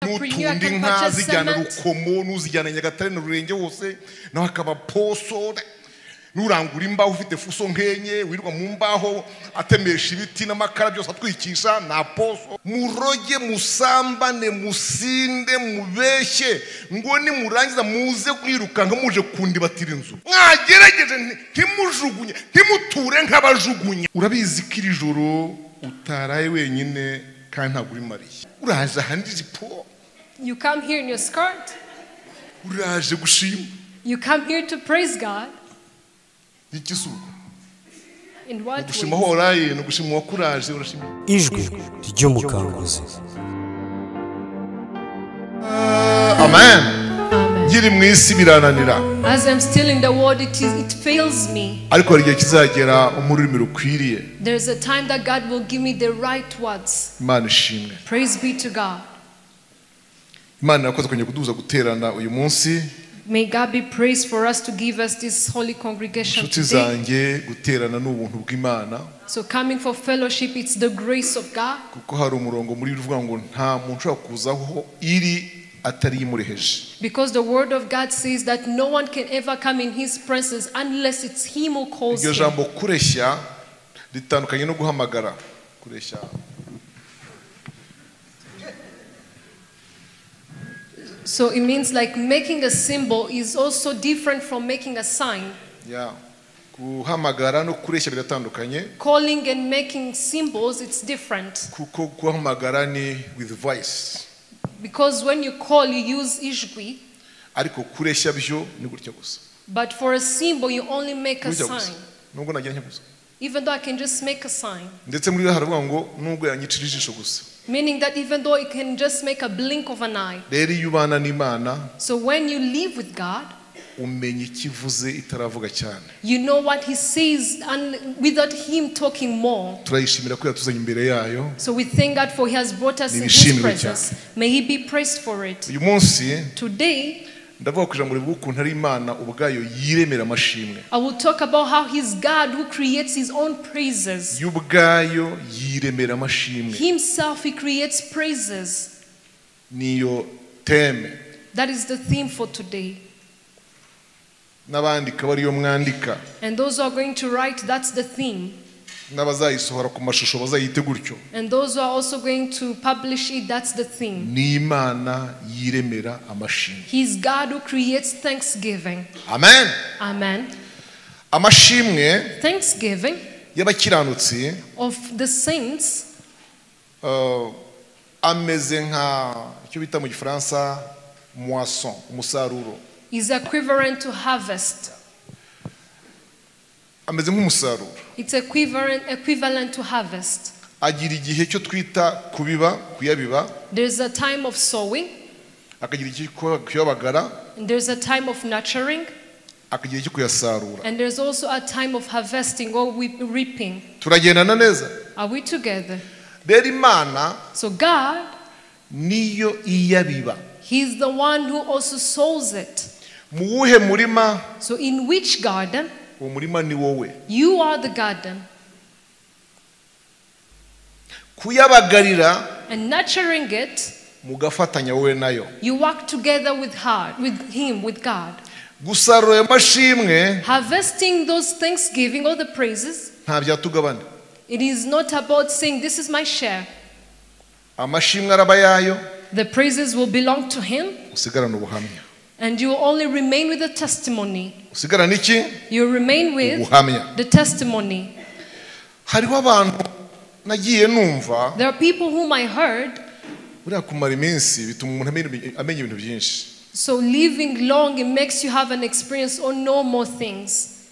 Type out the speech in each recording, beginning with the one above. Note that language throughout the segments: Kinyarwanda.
N'utunda inka zijyana Rukomo, n'uzijyana Nyagatare n'Ururenge hose, nawe akaba poso, n'urangura imbaho ufite fuso nkenye, wirirwa mu mbaho atemesha ibiti n'amakara byose atwikisha na poso. Muroge, musambane, musinde, mubeshye, ngo nimurangiza muze kwirukanka muje kundibatira inzu. Mwagerageje ntimujugunye, ntimuture nk'abajugunye. Urabizi ko iri joro utaraye wenyine kandi ntabwo uri Mariya. Uraje ahandi ijipo. You come here in your skirt. Uraje gushima. You come here to praise God. In what way? Ijwi ry'umukanguzi. Amen. Nkiri mu isi birananira. As I'm still in the world, it fails me. Ariko hari igihe kizagera umururimi rukwiriye. There's a time that God will give me the right words. Imana ishimwe. Praise be to God. Imana yakoze kongera kuduhuza guterana uyu munsi. May God be praised for us to give us this holy congregation Inshuti today. zanjye, guterana ni ubuntu bw'Imana. So coming for fellowship, it's the grace of God. Kuko hari umurongo muri uvuga ngo nta muntu ushobora kuzaho iri atari imureheje. Because the word of God says that no one can ever come in his presence unless it's him who calls Iryo him. jambo kureshya ritandukanye no guhamagara. Kureshya. So it means like making a symbol is also different from making a sign. Yeah. Guhamagara no kureshya biratandukanye. Calling and making symbols, it's different. Kuko guhamagara ni with voice. Because when you call, you use ijwi. Ariko kureshya byo ni gutya gusa. But for a symbol, you only make a sign. Nubwo nagira nke gusa. Even though I can just make a sign. Ndetse muri haravuga ngo nubwo yanyicira ijisho gusa. Meaning that even though it can just make a blink of an eye. Rero iyo ubana n'Imana, So when you live with God, umenya ikivuze itaravuga cyane. You know what he says and without him talking more. Turayishimira ko yatuzanye imbere yayo. So we thank God for he has brought us in his presence. May he be praised for it. Uyu munsi, today, ndavuga ku ijambo rivuga ukuntu ari Imana ubwayo yiremera amashimwe. I will talk about how he's God who creates his own praises. Ubwayo yiremera amashimwe. Himself he creates praises. Niyo theme. That is the theme for today. N'abandika bariyo mwandika. And those who are going to write, that's the theme. N'abazayisohora ku mashusho bazayite gutyo. And those who are also going to publish it, that's the theme. Ni Imana yiremera amashimwe. He's God who creates thanksgiving. Amen. Amen. Amashimwe thanksgiving y'abakiranutsi of the saints ameze nka icyo bita mu Gifaransa moisson, umusaruro. Is equivalent to harvest. Ameze nk'umusaruro. It's equivalent to harvest. Agira igihe cyo twita kubiba, kuyabiba. There's a time of sowing. Akagira igihe kuyabagara. And there's a time of nurturing. Akagira igihe kuyasarura. And there's also a time of harvesting or reaping. Turagendana neza. Are we together? Rero Imana, so God, niyo iyabiba. He's the one who also sows it. Mu wuhe murima? So in which garden? Uwo murima ni wowe. You are the garden. Kuyabagarira and nurturing it, mugafatanya wowe nayo. You work together with her, with him, with God. Gusarura ayo mashimwe, harvesting those thanksgiving or the praises, nta byatugabana. It is not about saying this is my share. Amashimwe araba yayo. The praises will belong to him. Usigarana ubuhamya. And you will only remain with the testimony. Usigarana iki? You remain with ubuhamya. The testimony. Hariho abantu nagiye numva. There are people whom I heard. Buriya kumara iminsi bituma umuntu amenya ibintu byinshi. So living long, it makes you have an experience or know more things.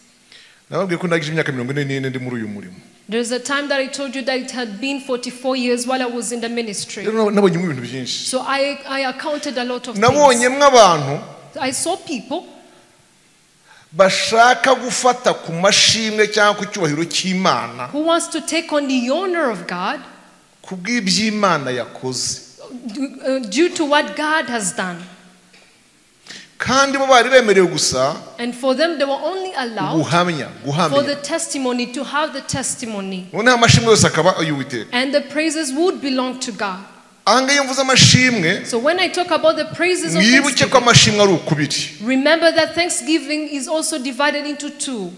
Nababwiye ko ndagije imyaka 44 ndi muri uyu murimo. There's a time that I told you that it had been 44 years while I was in the ministry. Rero nabonyemo ibintu byinshi. So I accounted a lot of things. Nabonyemo abantu I saw people bashaka gufata ku mashimwe cyangwa ku cyubahiro cy'Imana who wants to take on the honor of God kubw'iby'Imana yakoze due to what God has done. Kandi bo bari bemerewe gusa And for them they were only allowed ubuhamya, guhamya. for the testimony, to have the testimony. Noneho amashimwe yose akaba ay'Uwiteka. And the praises would belong to God. Aha iyo mvuze amashimwe, So when I talk about the praises of mwibuke ko thanksgiving, amashimwe ari ukubiri. remember that thanksgiving is also divided into two.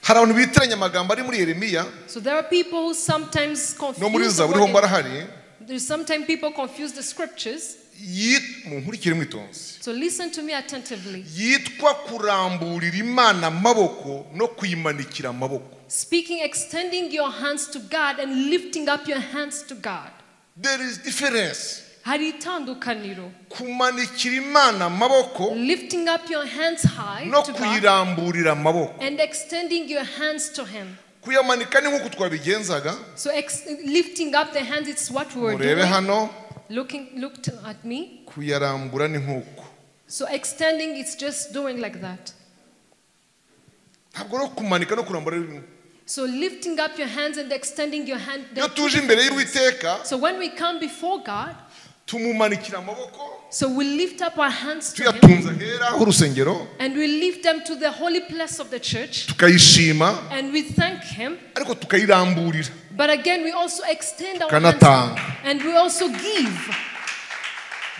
Hari abantu bitiranya amagambo ari muri Yeremiya So there are people who sometimes no muri confuse the Zaburi ho word. mbarahari. There's sometimes people confuse the scriptures. Munkurikire mwitonze. So listen to me attentively. Yitwa kuramburira Imana amaboko no kuyimanikira amaboko. Speaking, extending your hands to God and lifting up your hands to God. There is difference. Hari itandukaniro. Kumanikira Imana amaboko Lifting up your hands high no to God kuyiramburira amaboko. and extending your hands to Him. Kuyamanika ni nk'uko twabigenzaga. So lifting up the hands, it's what we were Murebe doing. hano. Looked at me. Kuyarambura ni nk'uko. So extending, it's just doing like that. Ntabwo ari kumanika no kurambura ari bimwe. So lifting up your hands and extending your hand. Iyo tuje imbere y'Uwiteka, So when we come before God, tumumanikira amaboko, so we lift up our hands to Him, tuyatunze ahera h'urusengero, and we lift them to the holy place of the church, tukayishima, and we thank Him. ariko tukayiramburira. But again, we also extend our hands Tukanatanga. and we also give.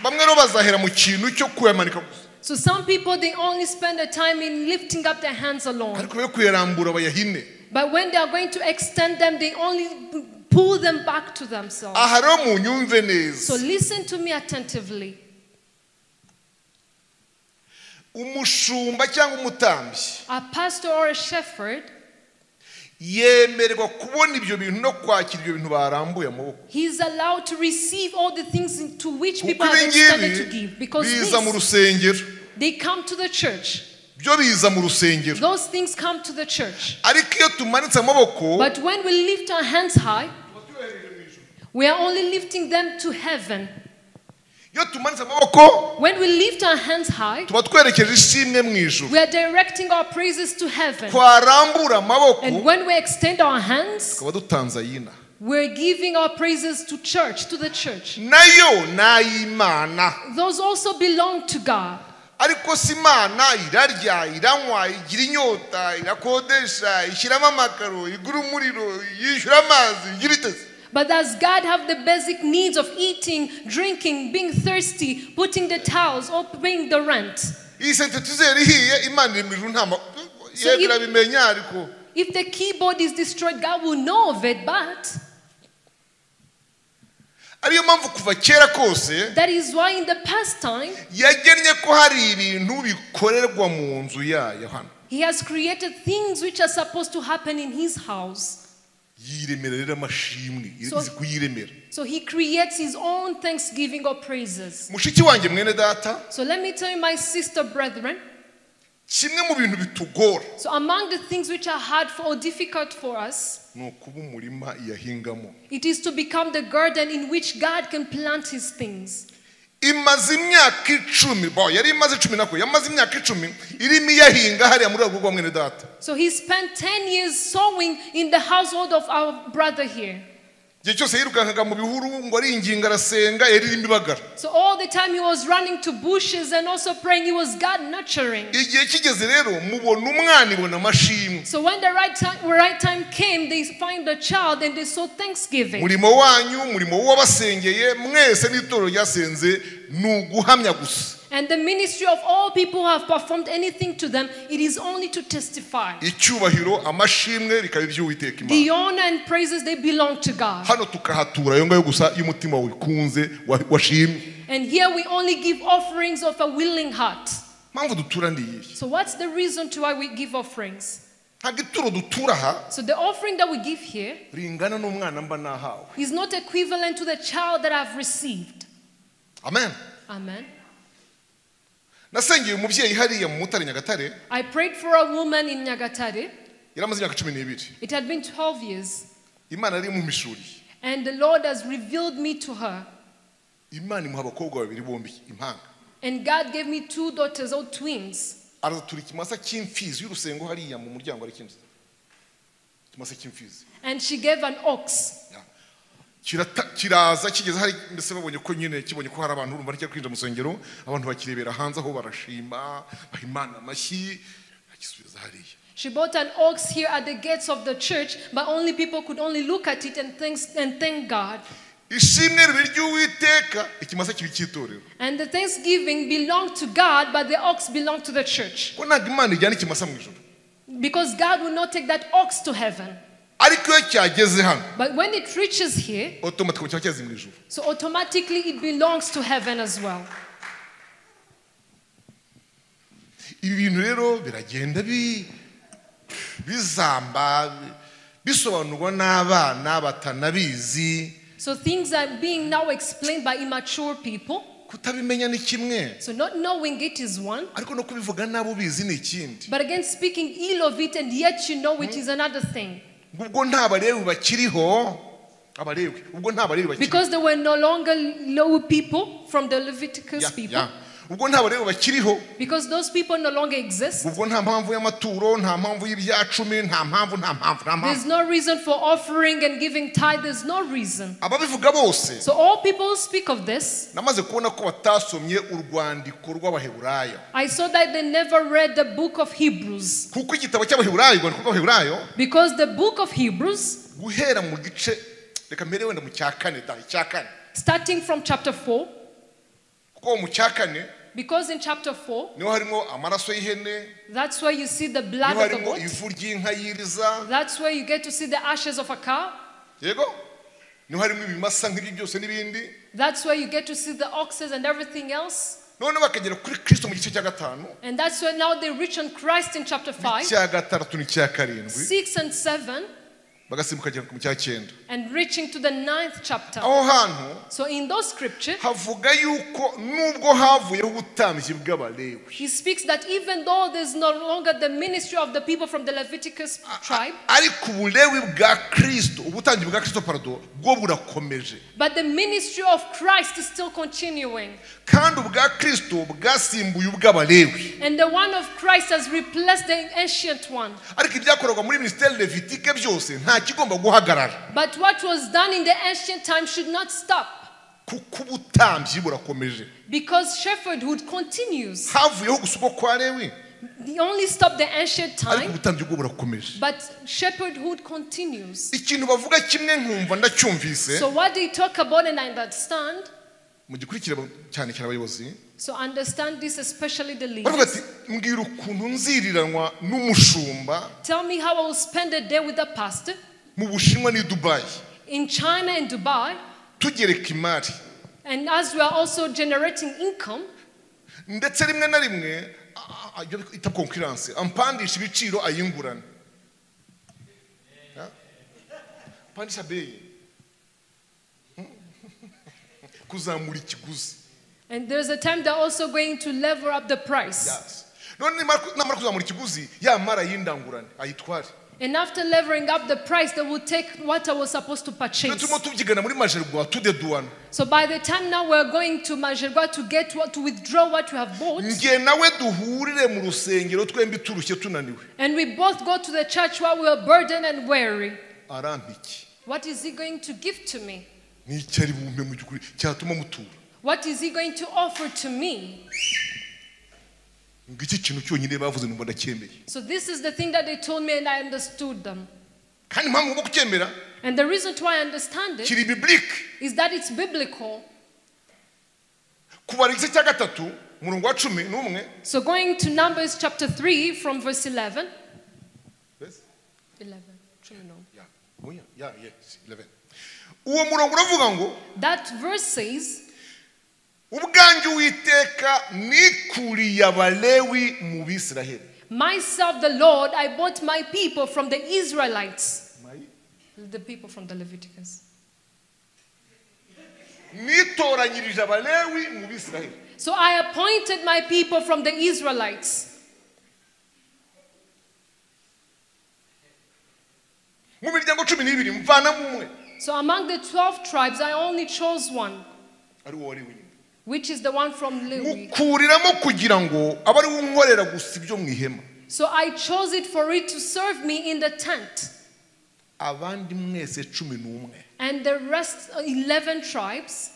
Bamwe rero bazahera mu kintu cyo kuyamanika gusa. So some people, they only spend their time in lifting up their hands alone. Ariko be kuyarambura bayahine. But when they are going to extend them, they only pull them back to themselves. Aha rero munyumve neza. So listen to me attentively. Umushumba cyangwa umutambyi A pastor or a shepherd, yemererwa kubona ibyo bintu no kwakira ibyo bintu barambuye amaboko. he is allowed to receive all the things to which Kuko people have ibi extended ngibi to give. Because biza mu this, rusengero. they come to the church. Byo biza mu rusengero. Those things come to the church. Ariko iyo tumanitse amaboko, But when we lift our hands high, we are only lifting them to heaven. Iyo tumanitse amaboko, When we lift our hands high, tuba twerekeje ishimwe mu ijuru. we are directing our praises to heaven. Twarambura amaboko, And when we extend our hands, tukaba dutanze ayina. we're giving our praises to church, to the church. Nayo n'ay'Imana. Those also belong to God. Ariko si Imana irarya, iranywa, igira inyota, irakodesha, ishyiramo amakaro, igura umuriro, yishyura amazi, igira iteze. But does God have the basic needs of eating, drinking, being thirsty, putting the towels, or paying the rent? Iyi sentetizeri ihiye, Imana iri mu ijuru nta So yego irabimenya ariko. If the keyboard is destroyed, God will know of it, but Ariyo mpamvu kuva kera kose that is why in the past time yagennye ko hari ibintu bikorerwa mu nzu yayo hano. He has created things which are supposed to happen in His house. Yiremera rero amashimwe, izi kuyiremera. So he creates his own thanksgiving or praises. Mushiki wanjye mwene data, So let me tell you, my sister brethren, kimwe mu bintu bitugora so among the things which are hard for or difficult for us, ni ukuba umurima yahingamo. it is to become the garden in which God can plant his things. Imaze imyaka 10, bo yari imaze 10 nako, yamaze imyaka 10 irimo iyahinga hariya muri rwo rwa mwene data. So he spent 10 years sowing in the household of our brother here. Igihe cyose yirukankaga mu bihuru ngo aringinga arasenga yari irimo ibagara. So all the time he was running to bushes and also praying, he was God nurturing. Igihe kigeze rero mubona umwana ibona amashimwe. So when the right time came, they find the child and they saw thanksgiving. Murimo wanyu, murimo w'abasengeye mwese n'itorero ryasenze ni uguhamya gusa. And the ministry of all people who have performed anything to them, it is only to testify. Icyubahiro, amashimwe bikaba iby'Uwiteka Imana. The honor and praises, they belong to God. Hano tukahatura ayo ngayo gusa y'umutima wikunze washimye. And here we only give offerings of a willing heart. Mpamvu dutura ndi iyihe? So what's the reason to why we give offerings? Ntabwo ituro dutura aha So the offering that we give here ringana n'umwana mba nahawe. is not equivalent to the child that I've received. Amen. Amen. Nasengeye umubyeyi hariya mu Mutare Nyagatare. I prayed for a woman in Nyagatare. Yari amaze imyaka 12. It had been 12 years. Imana yari imuhishuriye. And the Lord has revealed me to her. Imana imuha abakobwa babiri bombi impanga. And God gave me 2 daughters, all twins. Arazatura ikimasa cy'imfizi y'urusengo hariya mu muryango ari kintu. Ikimasa cy'imfizi. And she gave an ox. Kiraza kigeze hari mbese babonye ko nyine kibonye ko hari abantu urumva cyari kwinjira mu rusengero, abantu bakirebera hanze aho barashima, baha Imana amashyi, bakisubiza hariya. She bought an ox here at the gates of the church, but only people could only look at it and thank God. Ishimwe ribe iry'Uwiteka, ikimasa kibe icy'itorero. And the thanksgiving belong to God, but the ox belong to the church. Ko ntabwo Imana ijyana ikimasa mu ijuru. Because God will not take that ox to heaven. Ariko iyo cyageze hano, But when it reaches here, automatically kiba cyageze mu ijuru. so automatically it belongs to heaven as well. Ibi bintu rero biragenda bizamba bisobanurwa n'abana batanabizi. So things are being now explained by immature people. Kutabimenya ni kimwe. So not knowing it is one. Ariko no kubivuga nabo bizi ni ikindi. But again, speaking ill of it and yet you know it is another thing. Ubwo nta Balewi bakiriho, Abalewi, ubwo nta Balewi bakiriho. Because there were no longer low people from the Leviticus people. Yeah. Ubwo nta Balewi bakiriho. Because those people no longer exist. Ubwo nta mpamvu y'amaturo, nta mpamvu y'ibyacumi, nta mpamvu, nta mpamvu, nta mpamvu. There's no reason for offering and giving tithe. There's no reason. Ababivuga bose. So all people who speak of this, namaze kubona ko batasomye urwandiko rw'Abaheburayo. I saw that they never read the book of Hebrews. Kuko igitabo cy'Abaheburayo, urwandiko rw'Abaheburayo, Because the book of Hebrews, guhera mu gice, reka mbere wenda mu cya kane, da, icya kane. Starting from chapter 4. Kuko mu cya kane, Because in chapter 4, niho harimo amaraso y'ihene, that's where you see the blood niho of the harimo goat. ivu ry'inka yiriza. That's where you get to see the ashes of a cow. Yego? Niho harimo ibimasa nk'ibyo byose n'ibindi. That's where you get to see the oxes and everything else. None bakagera kuri Kristo mu gice cya gatanu. And that's where now they reach on Christ in chapter 5. Icya gatandatu n'icya karindwi. 6 and 7. Bagasimbuka kugera mu cya cyenda. And reaching to the 9th chapter. Aho hantu, So in those scripture, havuga yuko nubwo havuyeho ubutambyi bw'Abalewi, he speaks that even though there's no longer the ministry of the people from the Leviticus tribe, ariko ubulewi bwa Kristo, ubutambyi bwa Kristo pardon, bwo burakomeje. But the ministry of Christ is still continuing. Kandi ubwa Kristo bwasimbuye ubw'Abalewi. And the one of Christ has replaced the ancient one. Ariko ibyakorwaga muri ministeri Levitike byose nta kigomba guhagarara. But what was done in the ancient time should not stop. Kuko ubutambyi burakomeje. Because shepherdhood continues. Havuyeho gusa ubwo kwa Lewi. They only stopped the ancient time. Ariko ubutambyi bwo burakomeje. But shepherdhood continues. Ikintu bavuga kimwe nkumva ndacyumvise. So what they talk about and I understand. Mugikurikire cyane cyane abayobozi. So understand this, especially the leaders. Baravuga ati mbwira ukuntu nziriranwa n'umushumba. Tell me how I will spend a day with the pastor. Mu Bushinwa ni Dubai. In China and Dubai. Tugereka imari. And as we are also generating income. Ndetse rimwe na rimwe ita concurrence ampandisha ibiciro ayingurana. Ampandisha bei. Kuzamura ikiguzi. And there's a time they're also going to level up the price. Yes. None namara kuzamura ikiguzi yamara yindangurane ayitware. And after levering up the price, they will take what I was supposed to purchase. So by the time now we're going to Majerwa to get what, to withdraw what we have bought. And we both go to the church while we are burdened and weary. What is he going to give to me? What is he going to offer to me? So this is the thing that they told me and I understood them. And the reason why I understand it is that it's biblical. So going to Numbers chapter 3 from verse 11. Yes? 11. Yeah, yes, 11. That verse says, myself, the Lord, I bought my people from the Israelites. The people from the Leviticus. So I appointed my people from the Israelites. So among the 12 tribes, I only chose one, which is the one from Lewi. So I chose it for it to serve me in the tent. And the rest 11 tribes,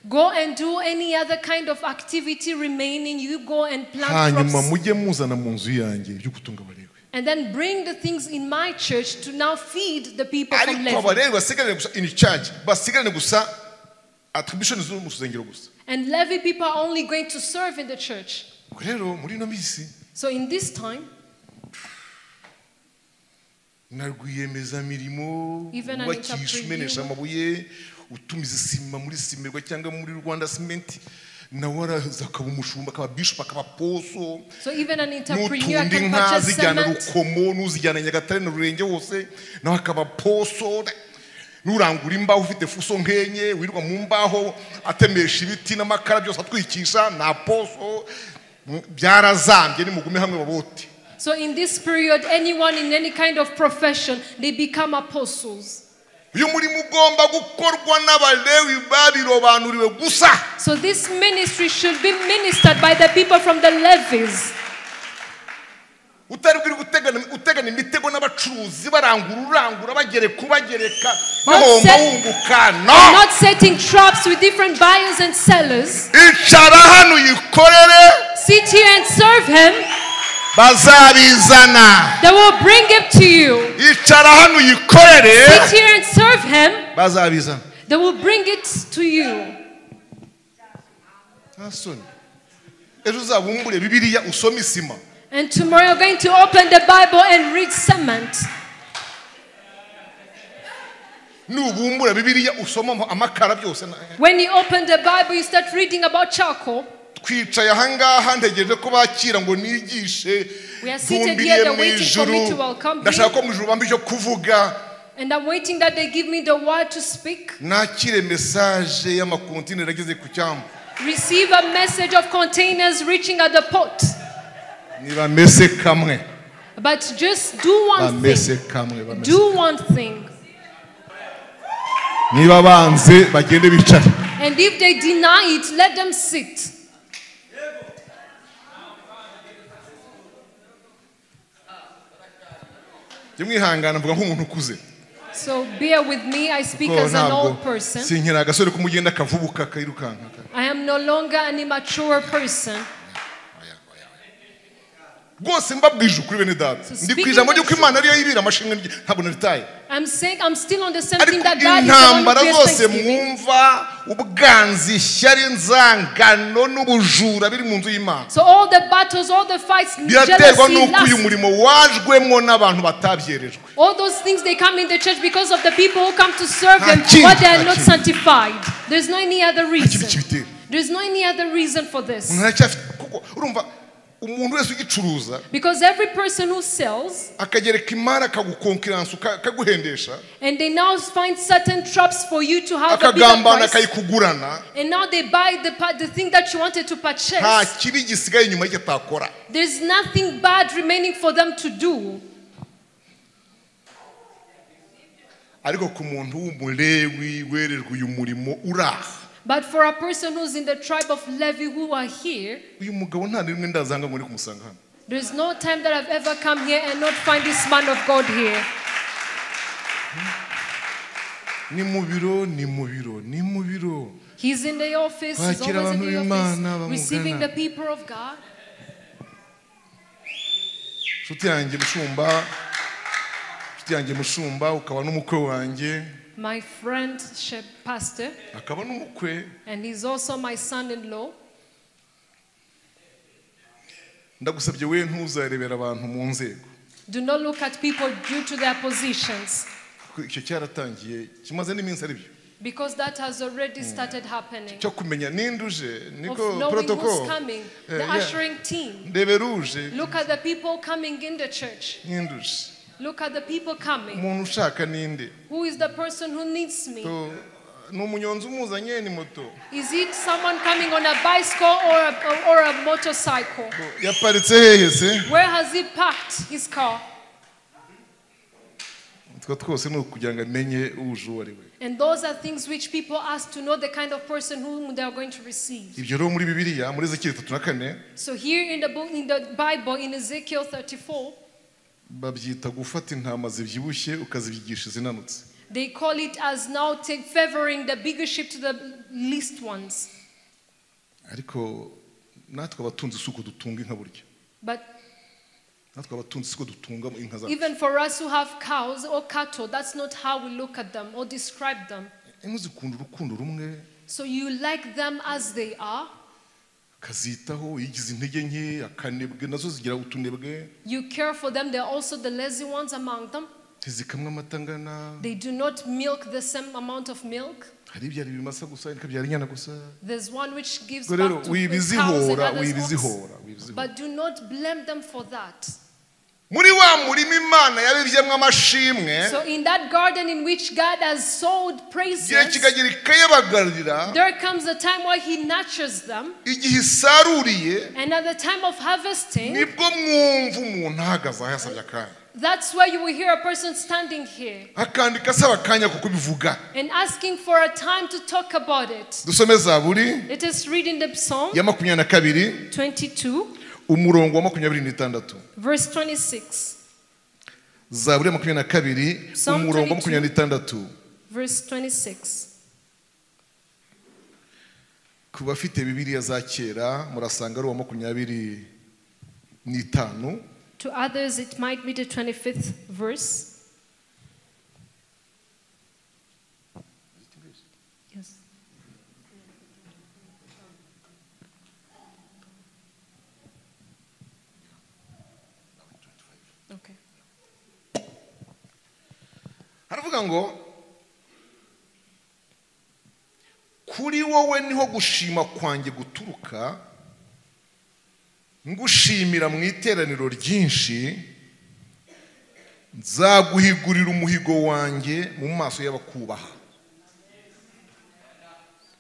go and do any other kind of activity remaining. You go and plant crops. And then bring the things in my church to now feed the people from Ariko Levi. Abalewi basigarane gusa in charge, basigarane gusa attribution zo mu rusengero gusa. And Levi people are only going to serve in the church. Ubwo rero muri ino minsi, So in this time, na rwiyemezamirimo Even an wubakisha entrepreneur. umenesha amabuye utumiza isima muri Cimerwa cyangwa muri Rwanda Cement nawe araza akaba umushumba akaba bishop akaba apostle. So even an entrepreneur N'utunda can inka purchase zijyana cement. Rukomo n'uzijyana Nyagatare na Rurenge hose nawe akaba apostle n'urangura imbaho ufite fuso nkenye wirirwa mu mbaho atemesha ibiti n'amakara byose atwikisha na apostle byarazambye nimugume hamwe babote. So in this period, anyone in any kind of profession, they become apostles. Uyu murimo ugomba gukorwa n'Abalewi babirobanuriwe gusa. So this ministry should be ministered by the people from the Levies. Utari bwiri gutegana imitego n'abacuruzi barangura urangura bagereka ubagereka Not bahomba wunguka, no. Not setting traps with different buyers and sellers. Icara hano uyikorere. Sit here and serve him. Bazabizana. They will bring it to you. Icara hano uyikorere. Sit here and serve him. Bazabizana. They will bring it to you. Nta soni. Ejo uzabumbure Bibiliya usome isima. And tomorrow you're going to open the Bible and read cement. Nubumbura Bibiliya usoma amakara byose. When you open the Bible, you start reading about charcoal. Twicaye ahangaha ntegereje ko bakira ngo nigishe. We are seated here, they're waiting for me to welcome you. Ndashaka ko mu ijuru bampa icyo kuvuga. And I'm waiting that they give me the word to speak. Nakire message y'amakontineri ageze ku cyambu. Receive a message of containers reaching at the port. Nibamese kamwe. But just do one Bamese thing. kamwe, bamese. Do one thing. Niba banze bagende bicare. And if they deny it, let them sit. Jye mwihangana mvuga nk'umuntu ukuze. So bear with me, I speak Kuko as an ntabwo old person. sinkiri agasore k'umugenda kavubuka kairukanka. I am no longer an immature person. Rwose mbabwije ukuri bene data. So Ndi ku speaking ijambo of ry'uko Imana ariyo yibira amashimwe ntabwo naritaye. I'm saying I'm still on the same thing Ariko that God is the one who intambara creates zose thanksgiving. mwumva ubwanzi ishyari inzangano n'ubujura biri mu nzu y'Imana. So all the battles, all the fights, Biraterwa jealousy, n'uko uyu lust, murimo wajwemwo n'abantu batabyerejwe. all those things, they come in the church because of the people who come to serve them, Nta kindi, but they are nta not kindi. sanctified. There's no any other Nta kindi reason. kibitera. There's no any other reason for this. Umuntu aracyafite kuko urumva umuntu wese ugicuruza Because every person who sells, akagereka imari akagukonkiransa akaguhendesha, and they now find certain traps for you to have a bigger akagambana price, akayikugurana, and now they buy the thing that you wanted to purchase. nta kibi gisigaye inyuma y'icyo atakora. There's nothing bad remaining for them to do. Ariko ku muntu w'umulewi werejwe uyu murimo uraha. But for a person who's in the tribe of Levi who are here, uyu mugabo nta rimwe ndazanga ngo ndi kumusanga hano. There's no time that I've ever come here and not find this man of God here. Ni mu biro, ni mu biro, ni mu biro. He's in the office, he's Kwakira always in abantu the b'Imana office, bamugana. receiving the people of God. Nshuti yanjye mushumba, nshuti yanjye mushumba, ukaba n'umukwe wanjye. My friend, pastor, Akaba n'umukwe. and he's also my son-in-law. Ndagusabye we ntuzarebera abantu mu nzego. Do not look at people due to their positions. Kuko icyo cyaratangiye kimaze n'iminsi ari byo. Because that has already started happening. Cyo kumenya ninduje Of niko knowing protocol. who's coming, the ushering team. Ndebera uje. Look at the people coming in the church. Ninduje. Look at the people coming. Umuntu ushaka ninde? Who is the person who needs me? So, ni umunyonzi umuzanye ni moto. Is it someone coming on a bicycle or a motorcycle? Yaparitse hehe se? Where has he parked his car? Utwo twose ni ukugira ngo amenye uje uwo ari we. And those are things which people ask to know the kind of person whom they are going to receive. Ibyo rero muri Bibiliya, muri Ezekiel 34, So here in the book, in the Bible, in Ezekiel 34, babyita gufata intama zibyibushye ukazibyigisha izinanutse. They call it as now favoring the bigger sheep to the least ones. Ariko natwe abatunzi si uko dutunga inka burya. But Natwe abatunzi siko dutunga inka zacu. Even for us who have cows or cattle, that's not how we look at them or describe them. Inka zikunda urukundo rumwe. So you like them as they are. Kazitaho yigize intege nke akanebwe nazo zigira utunebwe. You care for them, they are also the lazy ones among them. Ntizikamwa amata angana. They do not milk the same amount of milk. Hari ibyara ibimasa gusa, ikabyara inyana gusa. There's one which gives Ubwo rero birth to cows and wibizihora, others ox. wibizihora, wibizihora. But do not blame them for that. Muri wa murima Imana yabibyemwo amashimwe, So in that garden in which God has sowed igihe praises, kikagera ikayabagarira, there comes a time where He nurtures them, igihe isaruriye, and at the time of harvesting, nibwo mwumva umuntu ahagaze aho yasabye akanya. that's where you will hear a person standing here Akandika asaba akanya ko kubivuga. and asking for a time to talk about it. Dusome Zaburi Let us read in the Psalm ya 22, 22, umurongo wa 26. verse 26. Zaburi ya 22, Psalm umurongo wa 22. 26. Verse 26. Ku bafite Bibiliya za kera murasanga ari uwa 25. To others it might be the 25th verse. Yes. Okay. Haravuga ngo kuri wowe niho gushima kwanjye guturuka, ngushimira mu iteraniro ryinshi, nzaguhigurira umuhigo wanjye mu maso y'abakubaha.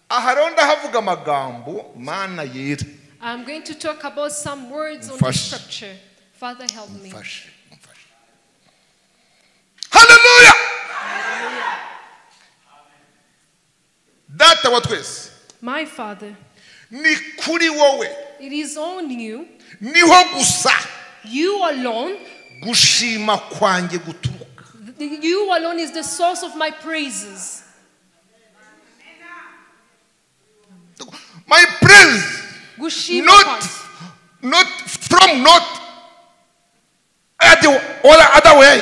Aha rero ndahavuga amagambo Mana yera. I'm going to talk about some words on the scripture. Father, help me. Mfashe, mfashe. Hallelujah! Data wa twese. My Father. Ni kuri wowe. It is on you. Niho gusa. You alone. Gushima kwanjye guturuka. You alone is the source of my praises. My praise. Gushima not from not other way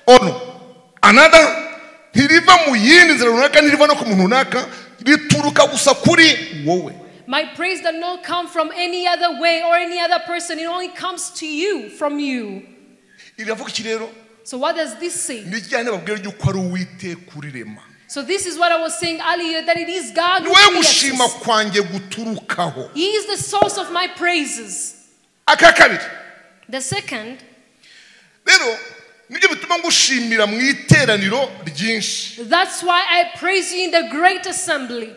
or no another. Ntiriva mu yindi nzira runaka, ntiriva no ku muntu runaka, rituruka gusa kuri wowe. My praise does not come from any other way or any other person. It only comes to you, from you. Iravuga iki rero? So what does this say? Ni ryane babwira yuko ari Uwiteka urirema. So this is what I was saying earlier, that it is God who Niwe creates gushima us. kwanjye guturukaho. He is the source of my praises. Aka kabiri. The second. Rero nibyo bituma ngushimira mu iteraniro ryinshi. That's why I praise you in the great assembly.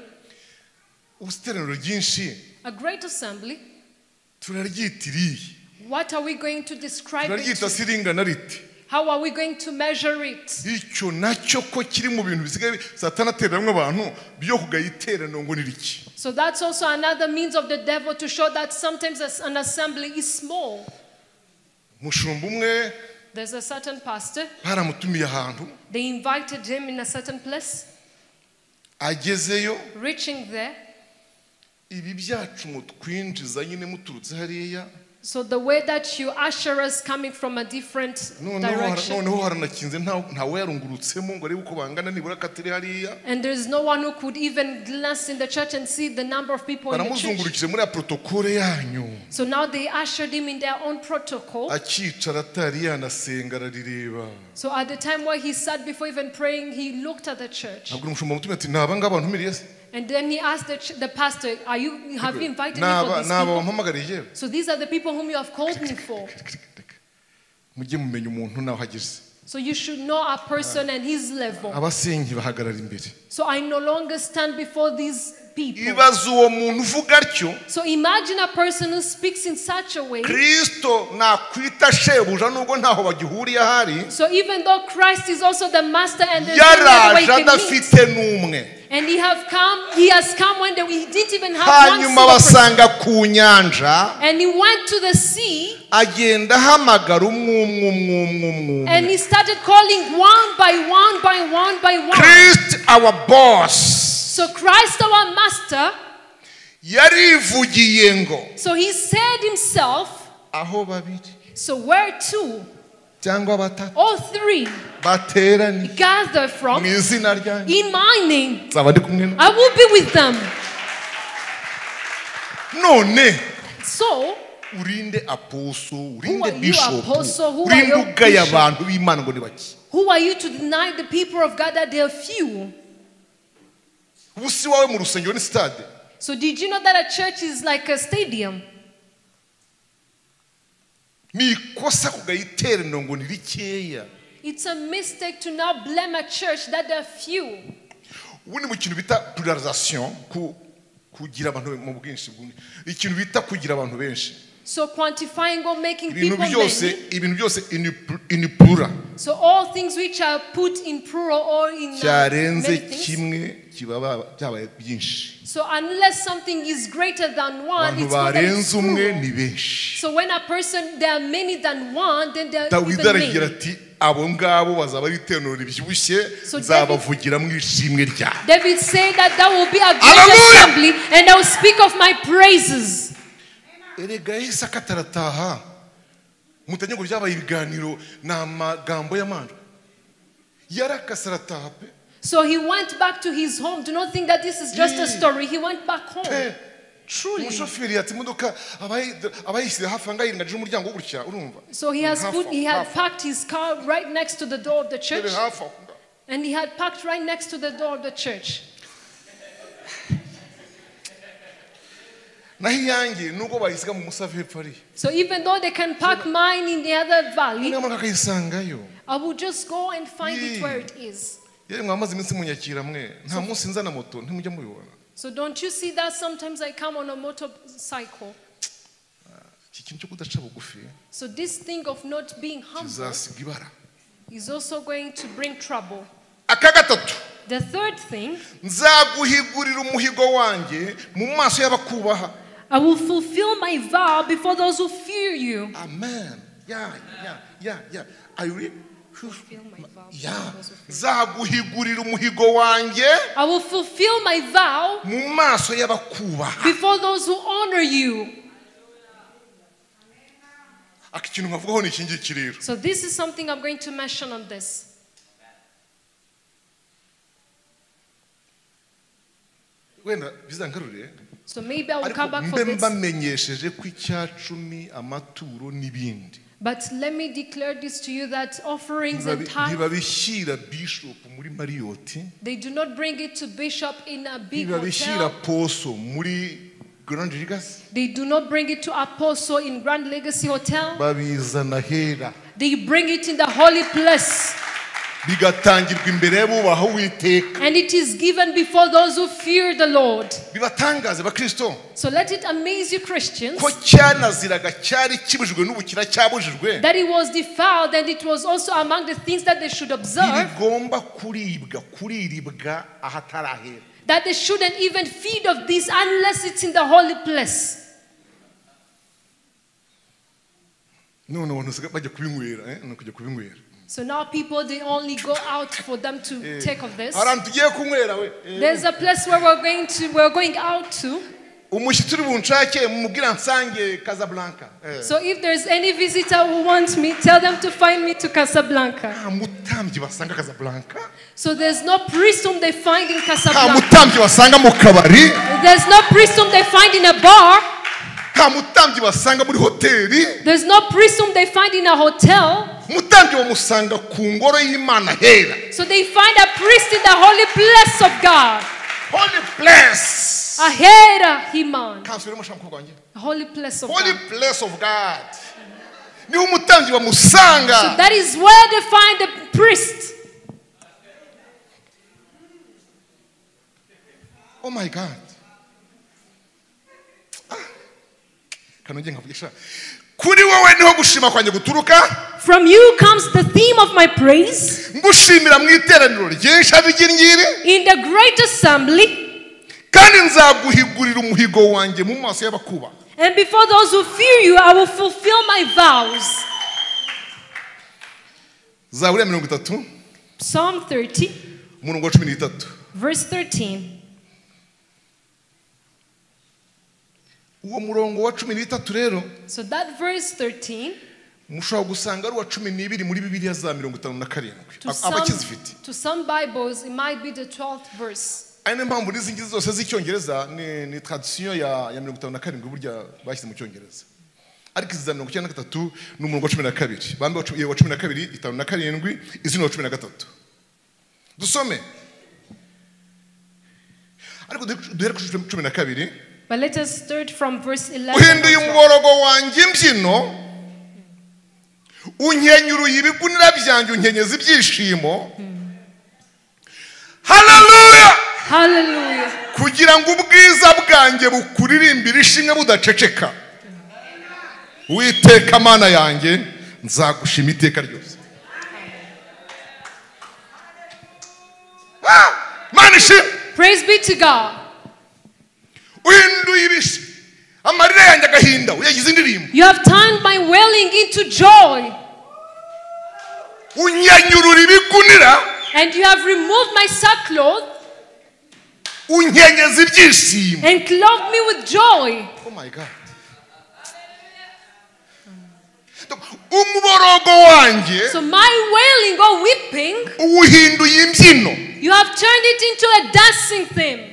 Iteraniro ryinshi. A great assembly. Turaryitiriye. What are we going to describe it? Turaryita siringana rite. How are we going to measure it? Icyo nacyo ko kiri mu bintu bisigaye Satani atereramwe abantu byo kugaya iteraniro ngo ni riki. So that's also another means of the devil to show that sometimes an assembly is small. Mushumba umwe. There's a certain pastor. Baramutumiye ahantu. They invited him in a certain place. Agezeyo. Reaching there. Ibi byacu mutwinjiza nyine muturutse hariya. So the way that you usher us coming from a different direction. Noneho haranakinze ntawe yarungurutsemo ngo arebe uko bangana nibura katiri hariya. And there's no one who could even glance in the church and see the number of people in the church. Baramuzungurukije muri ya protocole yanyu. So now they ushered him in their own protocol. Akicara atari yanasenga ararireba. So at the time where he sat before even praying, he looked at the church. Abwira umushumba mutumye ati naba ngaba ntumiriye se. And then he asked the pastor, have you invited me for these people? So these are the people whom you have called me for. So you should know a person and his level. So I no longer stand before these people. So imagine a person who speaks in such a way. So even though Christ is also the master and there's no other way he can meet. And he has come when he didn't even have one single person. And he went to the sea. And he started calling one by one by one by one. Christ our boss. So Christ our master. So he said himself. So where two cyangwa batatu or three bateraniye gather from mu izina ryanjye, in my name, nzaba ndi kumwe nabo. I will be with them. None So urinde apostle, Who urinde are you, bishop, apostle? Who are urinde you, ugaya bishop? abantu b'Imana ngo ni bake. Who are you to deny the people of God that they are few? Ubu si wawe mu rusengero ni stade. So did you know that a church is like a stadium? Ni ikosa kugaya iteraniro ngo ni rikeya. It's a mistake to now blame a church that they are few. Ubundi mu kintu bita pluralisation, kugira abantu mu bwinshi, ikintu bita kugira abantu benshi. So quantifying or making Ibintu people byose, many. ibintu byose in plural. So all things which are put in plural or in Cyarenze many things. kimwe kiba byabaye byinshi. So unless something is greater than one, Abantu it's not that it's barenze umwe plural. ni benshi. So when a person, there are many than one, then there are Dawidi even aragira many. ati abo ngabo bazaba ari iteraniro ribyibushye, So nzabavugira mu ishimwe ryawe. David said that that will be a great Hallelujah! assembly, and I will speak of my praises. Erega Yesu akatarataha. Mutajya ngo byabaye ibiganiro ni amagambo y'amandwa. Yarakasarataha pe. So he went back to his home. Do not think that this is just a story. He went back home. Pe. Truly. Umushoferi yatse imodoka abayishyize hafi ahangaha yirengagije umuryango gutya, urumva? So he has Hafi put, aho, he had hafi aho. parked his car right next to the door of the church. Dore hafi aho ngaho. And he had parked right next to the door of the church. Naho iyanjye nubwo bayisiga mu musave hepfo hariya. So even though they can park mine in the other valley, Niba akayisangayo. I will just go and find it Yee. where it is. Yemwe mwamaze iminsi munyakira mwe, nta munsi nzana moto ntimujya mubibona. So don't you see that sometimes I come on a motorcycle? Iki kintu cyo kudaca bugufi So this thing of not being humble kizasiga ibara. is also going to bring trouble. Aka gatatu. The third thing, Nzaguhigurira umuhigo wanjye mu maso y'abakubaha. I will fulfill my vow before those who fear you. Amen. Yeah, yeah, yeah, yeah. I will Fulfill my vow before Yeah. those who fear you. Nzaguhigurira umuhigo wanjye I will fulfill my vow mu maso y'abakubaha. before those who honor you. Aka kintu nkavugaho ni iki ngiki rero. So this is something I'm going to mention on this. Wenda bizangarure. So maybe I will Ariko come back for mbe this. mbamenyesheje ko icyacumi, amaturo n'ibindi. But let me declare this to you that offerings and tithes, Ntibabishyira bishop muri Marriott. they do not bring it to bishop in a big Ntibabishyira hotel. poso muri Grand Legacy. They do not bring it to apostle in Grand Legacy Hotel. Babizana hera. They bring it in the holy place. Bigatangirwa imbere y'abubaha Uwiteka. And it is given before those who fear the Lord. Bibatangaze bakristo. So let it amaze you, Christians, Ko cyanaziraga cyari kibujijwe n'ubukira cyabujijwe. that it was defiled and it was also among the things that they should observe. Ntibigomba kuribwa, kuriribwa ahatarahera. That they shouldn't even feed of this unless it's in the holy place. None abantu basigaye bajya kubinywera, ni ukujya kubinywera. So now people, they only go out for them to take of this. Hari ahantu tugiye kunywera we. There's a place where we're going out to. Umushyitsi uri bunshake mumubwira nsange Casablanca. So if there's any visitor who wants me, tell them to find me to Casablanca. Nta mutambyi basanga Casablanca. So there's no priest whom they find in Nta Casablanca. mutambyi basanga mu kabari. There's no priest whom they find in a bar. Nta mutambyi basanga muri hoteli. There's no priest whom they find in a hotel. Mutambyi bamusanga ku ngoro y'Imana hera. So they find a priest in the holy place of God. Holy place. Ahera Himan. Kansubiremo shaka mukobwa wanjye. Holy place of Holy God. place of God. Niho umutambyi bamusanga. So that is where they find the priest. Oh my God. Kanongeye nkavugisha. Kuri wowe niho gushima kwanjye guturuka. From you comes the theme of my praise. Ngushimira mu iteraniro ryinshi abigingiri. In the great assembly. Kandi nzaguhigurira umuhigo wanjye mu maso y'abakuba. And before those who fear you, I will fulfill my vows. Zaburi ya mirongo itatu. Psalm 30. Umurongo wa cumi n'itatu. Verse 13. Uwo murongo wa cumi n'itatu rero. So that verse 13. Mushobora gusanga ari uwa 12 muri Bibiliya za 57 abakizifite. To some Bibles it might be the 12th verse. Ari niyo mpamvu n'izi ngizi zose z'icyongereza ni tradition ya 57 burya bashyize mu cyongereza. Ariko izi za 93 ni umurongo wa 12. Bambe wa 12 57 izi ni wa 13. Dusome. Ariko duhere kuri 12. But let us start from verse 11. Uhinduye umuborogo wanjye imbyino, unkenyuruye ibigunira byanjye unkenyeza ibyishimo. Hallelujah! Hallelujah. Kugira ngo ubwiza bwanjye bukuririmbire ishimwe budaceceka. Uwiteka Mana yanjye nzagushima iteka ryose. Mana ishimwe. Praise be to God. Uhinduye ibishi amarira yanjye agahinda uyagize indirimbo. You have turned my wailing into joy. Unyenyurura ibigunira. And you have removed my sackcloth. Unkenyeza ibyishimo. And clothed me with joy. Oh my God. Umuborogo wanjye. So my wailing or weeping, uwuhinduye imbyino. You have turned it into a dancing theme.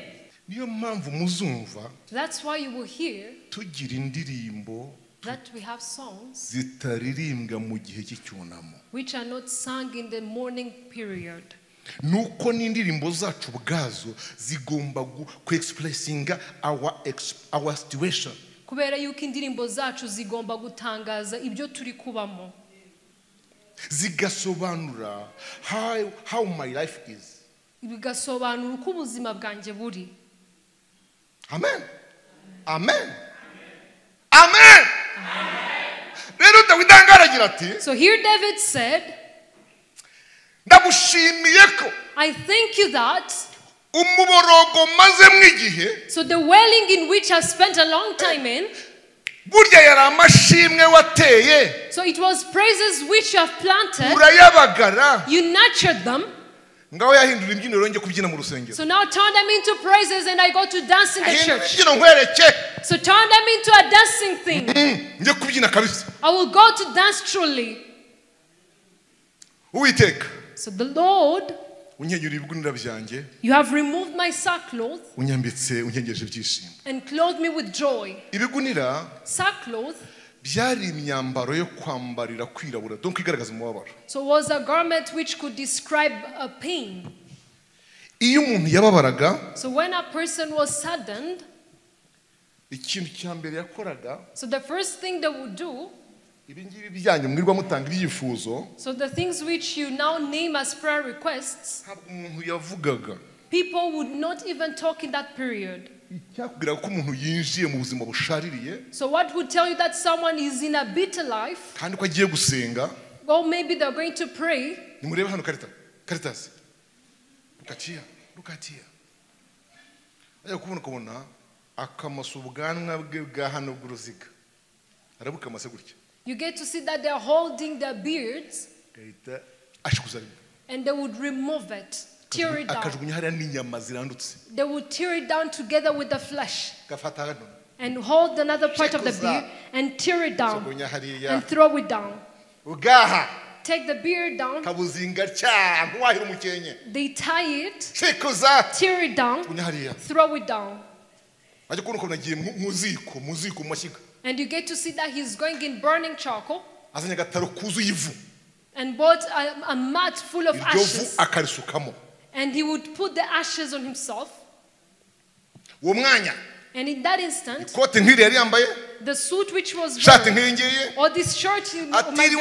Niyo mpamvu muzumva. That's why you will hear tugira indirimbo that we have songs zitaririmbwa mu gihe cy'icyunamo, which are not sung in the mourning period. Nuko n'indirimbo zacu ubwazo zigomba ku-expressinga our situation. Kubera yuko indirimbo zacu zigomba gutangaza ibyo turi kubamo, zigasobanura how my life is, bigasobanura uko ubuzima bwanjye buri. Amen. Amen. Amen. Rero Dawidi aragira ati, so here David said, ndagushimiye ko, I thank you that, umuborogo mazemwe igihe, so the wailing in which I spent a long time in, burya yari amashimwe wateye, so it was praises which you have planted, urayabagara, you nurtured them, ngaho yahindura imbyino rero njye kubyina mu rusengero. So now turn them into praises and I go to dance in the church. Imbyino nkwereke. So turn them into a dancing thing. Njye kubyina kabisa. I will go to dance truly. Uwiteka. So the Lord, unkenyura ibigunira byanjye, you have removed my sackcloth, unyambitse unkengeje ibyishimo. And clothed me with joy. Ibigunira, sackcloth, byari imyambaro yo kwambarira kwirabura, donc igaragaza umubabaro. So was a garment which could describe a pain. Iyo umuntu yababaraga, so when a person was saddened, ikintu cya mbere yakoraga, so the first thing they would do, ibi ngibi byanyu mwirwa mutanga ibyifuzo, so the things which you now name as prayer requests, ntabwo umuntu yavugaga. People would not even talk in that period. Icyakubwira ko umuntu yinjiye mu buzima bushaririye, so what would tell you that someone is in a bitter life, kandi ko agiye gusenga, or maybe they're going to pray. Nimurebe hano Caritas. Lukatiya. Ajya kubona ukabona akamasa ubwanwa bwe bwa hano bw'uruziga. Arabukamase gutya. You get to see that they're holding their beards, and they would remove it, tear it down. They would tear it down together with the flesh, and hold another part of the beard and tear it down and throw it down. Take the beard down. They tie it, tear it down, throw it down. And you get to see that he's going in burning charcoal and bought a mat full of ashes. And he would put the ashes on himself. And in that instant, the suit which was wearing, or this shirt he might be wearing,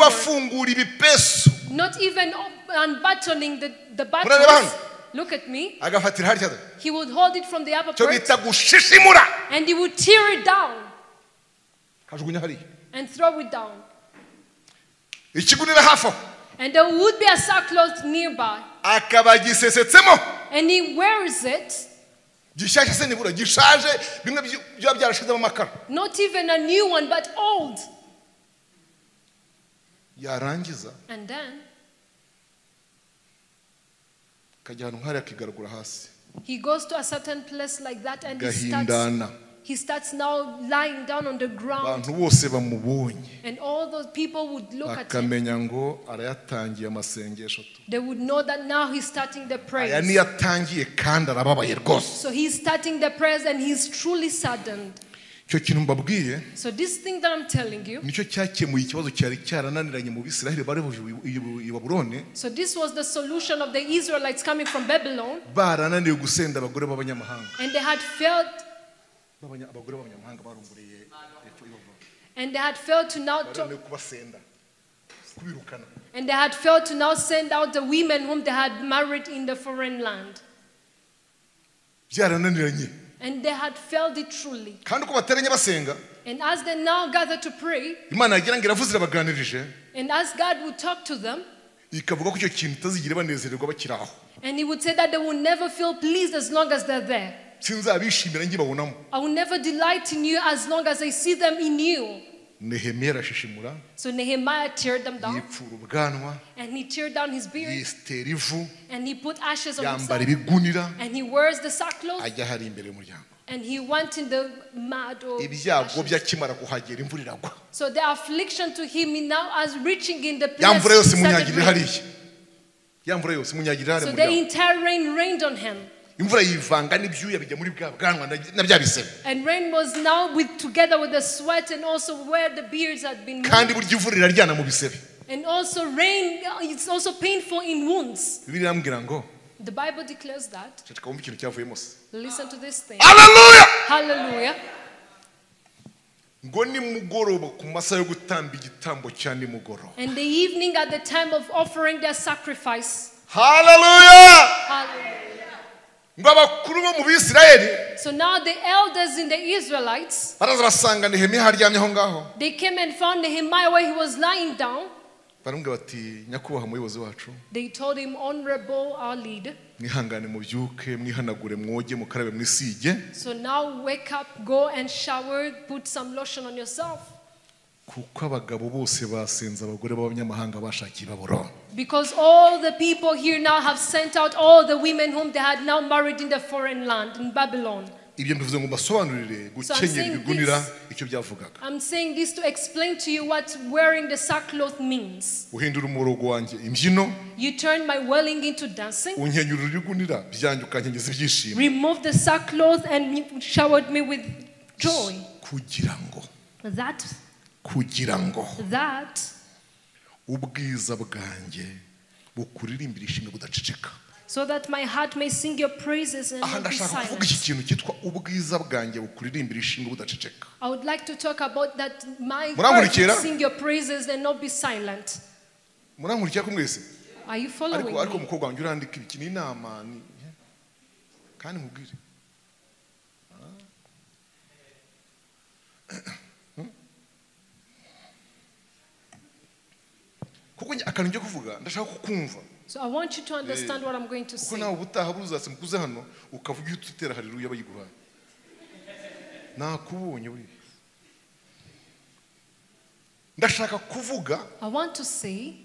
not even unbuttoning the buttons. Look at me. He would hold it from the upper part, and he would tear it down and throw it down. And there would be a sackcloth nearby. And he wears it. Not even a new one, but old. And then he goes to a certain place like that and He starts now lying down on the ground. Abantu bose bamubonye. And all those people would look at him. Bakamenya ngo arayatangiye amasengesho. They would know that now he's starting the prayers. Aya niyo atangiye kandi arababaye rwose. So he's starting the prayers and he's truly saddened. Icyo kintu mbabwiye. So this thing that I'm telling you. Nicyo cyakemuye ikibazo cyari cyarananiranye mu Bisiraheli bari I Babuloni. So this was the solution of the Israelites coming from Babylon. Barananiwe gusenda abagore b'abanyamahanga. And they had failed. Abagore b'abanyamahanga barongoreye epfo I Babuloni. And they had failed to now Barananiwe kubasenda, kubirukana. And they had failed to now send out the women whom they had married in the foreign land. Byarananiranye. And they had failed it truly. Kandi uko bateranye basenga, And as they now gather to pray, Imana yagira ngo iravuze irabaganirije, and as God would talk to them, ikavuga ko icyo kintu itazigira banezererwa bakiri aho. And he would say that they will never feel pleased as long as they're there. Sinzabishimira nkibabonamo. I will never delight in you as long as I see them in you. Nehemiya arashishimura. So Nehemiah teared them down. Yipfura ubwanwa. And he teared down his beard. Yisitera ivu. And he put ashes on Yambara himself. ibigunira. And he wears the sackcloth. Ajya hari imbere y'umuryango. And he went in the mud or Ibyago byakimara kuhagera imvura iragwa. So the affliction to him now as reaching in the place. Ya mvura yose imunyagirira hariya. Ya mvura yose imunyagirira hariya. So the entire rain rained on him. Imvura yivanga n'ibyuya bijya muri bwa bwanwa na bya bisebe. And rain was now with together with the sweat and also where the beards had been moved. Kandi burya imvura iraryana mu bisebe. And also rain it's also painful in wounds. Bibiliya irambwira ngo The Bible declares that. Ceceka wumve ikintu cyavuyemo se. Listen to this thing. Hallelujah! Hallelujah. Ngo nimugoroba ku masaha yo gutamba igitambo cya nimugoroba. And the evening at the time of offering their sacrifice. Hallelujah! Hallelujah. Ngo abakuru bo mu Bisirayeli. So now the elders in the Israelites. Baraza basanga Nehemiya aryamye aho ngaho. They came and found Nehemiah where he was lying down. Baramubwira bati nyakubahwa muyobozi wacu. They told him, honorable our leader. Mwihangane mubyuke mwihanagure mwoge mukarabe mwisige. So now wake up, go and shower, put some lotion on yourself. Kuko abagabo bose basenze abagore b'abanyamahanga bashakiye Babuloni. Because all the people here now have sent out all the women whom they had now married in the foreign land, in Babylon. Ibyo mbivuze ngo mbasobanurire gukenyera ibigunira icyo byavugaga. I'm saying this to explain to you what wearing the sackcloth means. Uhindura umuborogo wanjye imbyino. You turn my wailing into dancing. Unkenyura ibigunira byanjye ukankenyeza ibyishimo. Remove the sackcloth and showered me with joy. Kugira ngo. That. Kugira ngo. That. Ubwiza bwanjye bukuririmbira ishimwe budaceceka. So that my heart may sing your praises and not be silent. I would like to talk about that my heart will sing your praises and not be silent. Are you following me? So I want you to understand what I'm going to say. I want to say,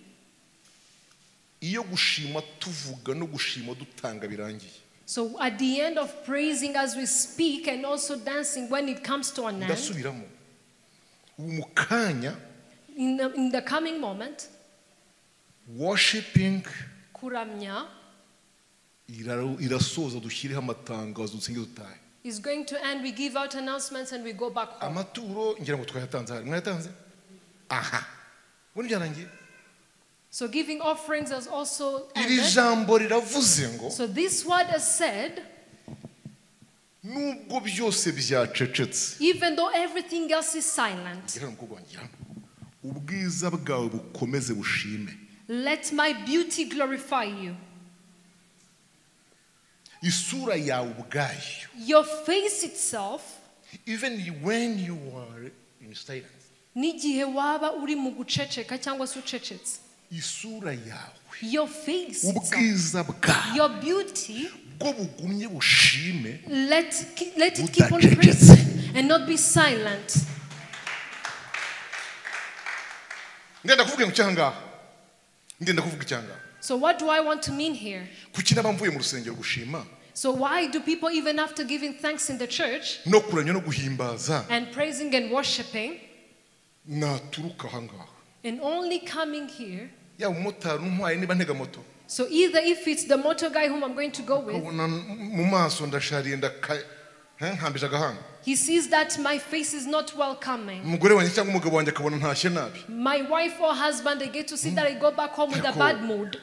so at the end of praising as we speak and also dancing when it comes to an end, in the coming moment, worshiping kuramya irasoza dushyireho amatangazo dusenge dutahe is going to end. We give out announcements and we go back home. Amaturo ngira ngo twayatanze hari mwayatanze aha ubundi byarangiye. So giving offerings has also Iri ended. jambo riravuze ngo So this word has said, nubwo byose byacecetse, even though everything else is silent, ubwiza bwawe bukomeze bushime. Let my beauty glorify you. Isura yawe ubwayo. Your face itself. Even when you are in silence. N'igihe waba uri mu guceceka cyangwa se ucecetse. Isura yawe. Your face itself. Ubwiza bwawe. Your beauty. Bwo bugumye bushime. Let it keep on praising and not be silent. Ngenda kuvuga ngo cyangwa. Ngenda kuvuga icyanga. So what do I want to mean here? Kuki naba mvuye mu rusengero gushima? So why do people even after giving thanks in the church no kuramya no guhimbaza and praising and worshiping naturuka ahangaha and only coming here? Yaba umumotari untwaye niba ntega moto. So either if it's the motor guy whom I'm going to go with, Ukabona mu maso ndashariye nkambije agahanga. He sees that my face is not welcoming. Umugore wanjye cyangwa umugabo wanjye akabona ntashye nabi. My wife or husband, they get to see that I go back home with a bad mood.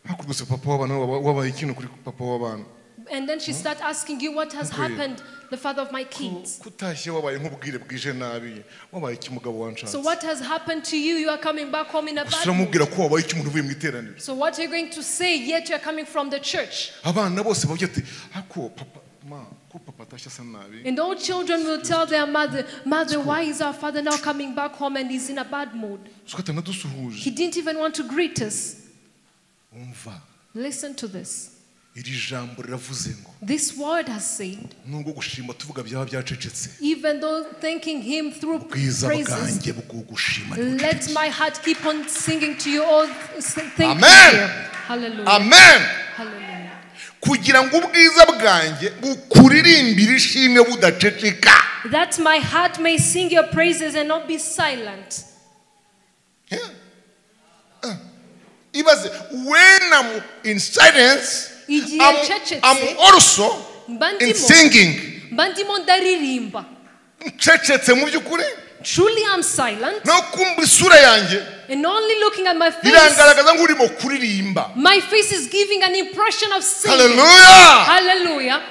Hakurutse papa w'abana wabaye ikintu kuri papa w'abana. And then she start asking you what has happened, the father of my kids. Kutashye wabaye nk'ubwire bwije nabi, wabaye iki mugabo wanshatse. So what has happened to you? You are coming back home in a bad mood. Uramubwira ko wabaye iki umuntu uvuye mu iteraniro. So what are you going to say yet you are coming from the church? Abana bose bavuye ati ako papa ma ko papa atashye asa nabi. And all children will tell their mother, mother, why is our father now coming back home and he's in a bad mood? He didn't even want to greet us. Umva. Listen to this. Iri jambo riravuze ngo This word has said, nubwo gushima tuvuga byaba byacecetse, even though thanking him through ubwiza praises, bwanjye bw'ugushima let my heart keep on singing to you all. Thank Amen. you. Hallelujah. Amen. Hallelujah. Kugira ngo ubwiza bwanjye bukuririmbire ishimwe budaceceka. That my heart may sing your praises and not be silent. Yeah. Ibaze, when I'm in silence, Igihe I'm also in singing. Mba ndimo ndaririmba. Ncecetse mu by'ukuri. Truly I'm silent. No kumva isura yanjye. And only looking at my face. Irangaragaza nk'urimo kuririmba. My face is giving an impression of singing. Hallelujah. Hallelujah.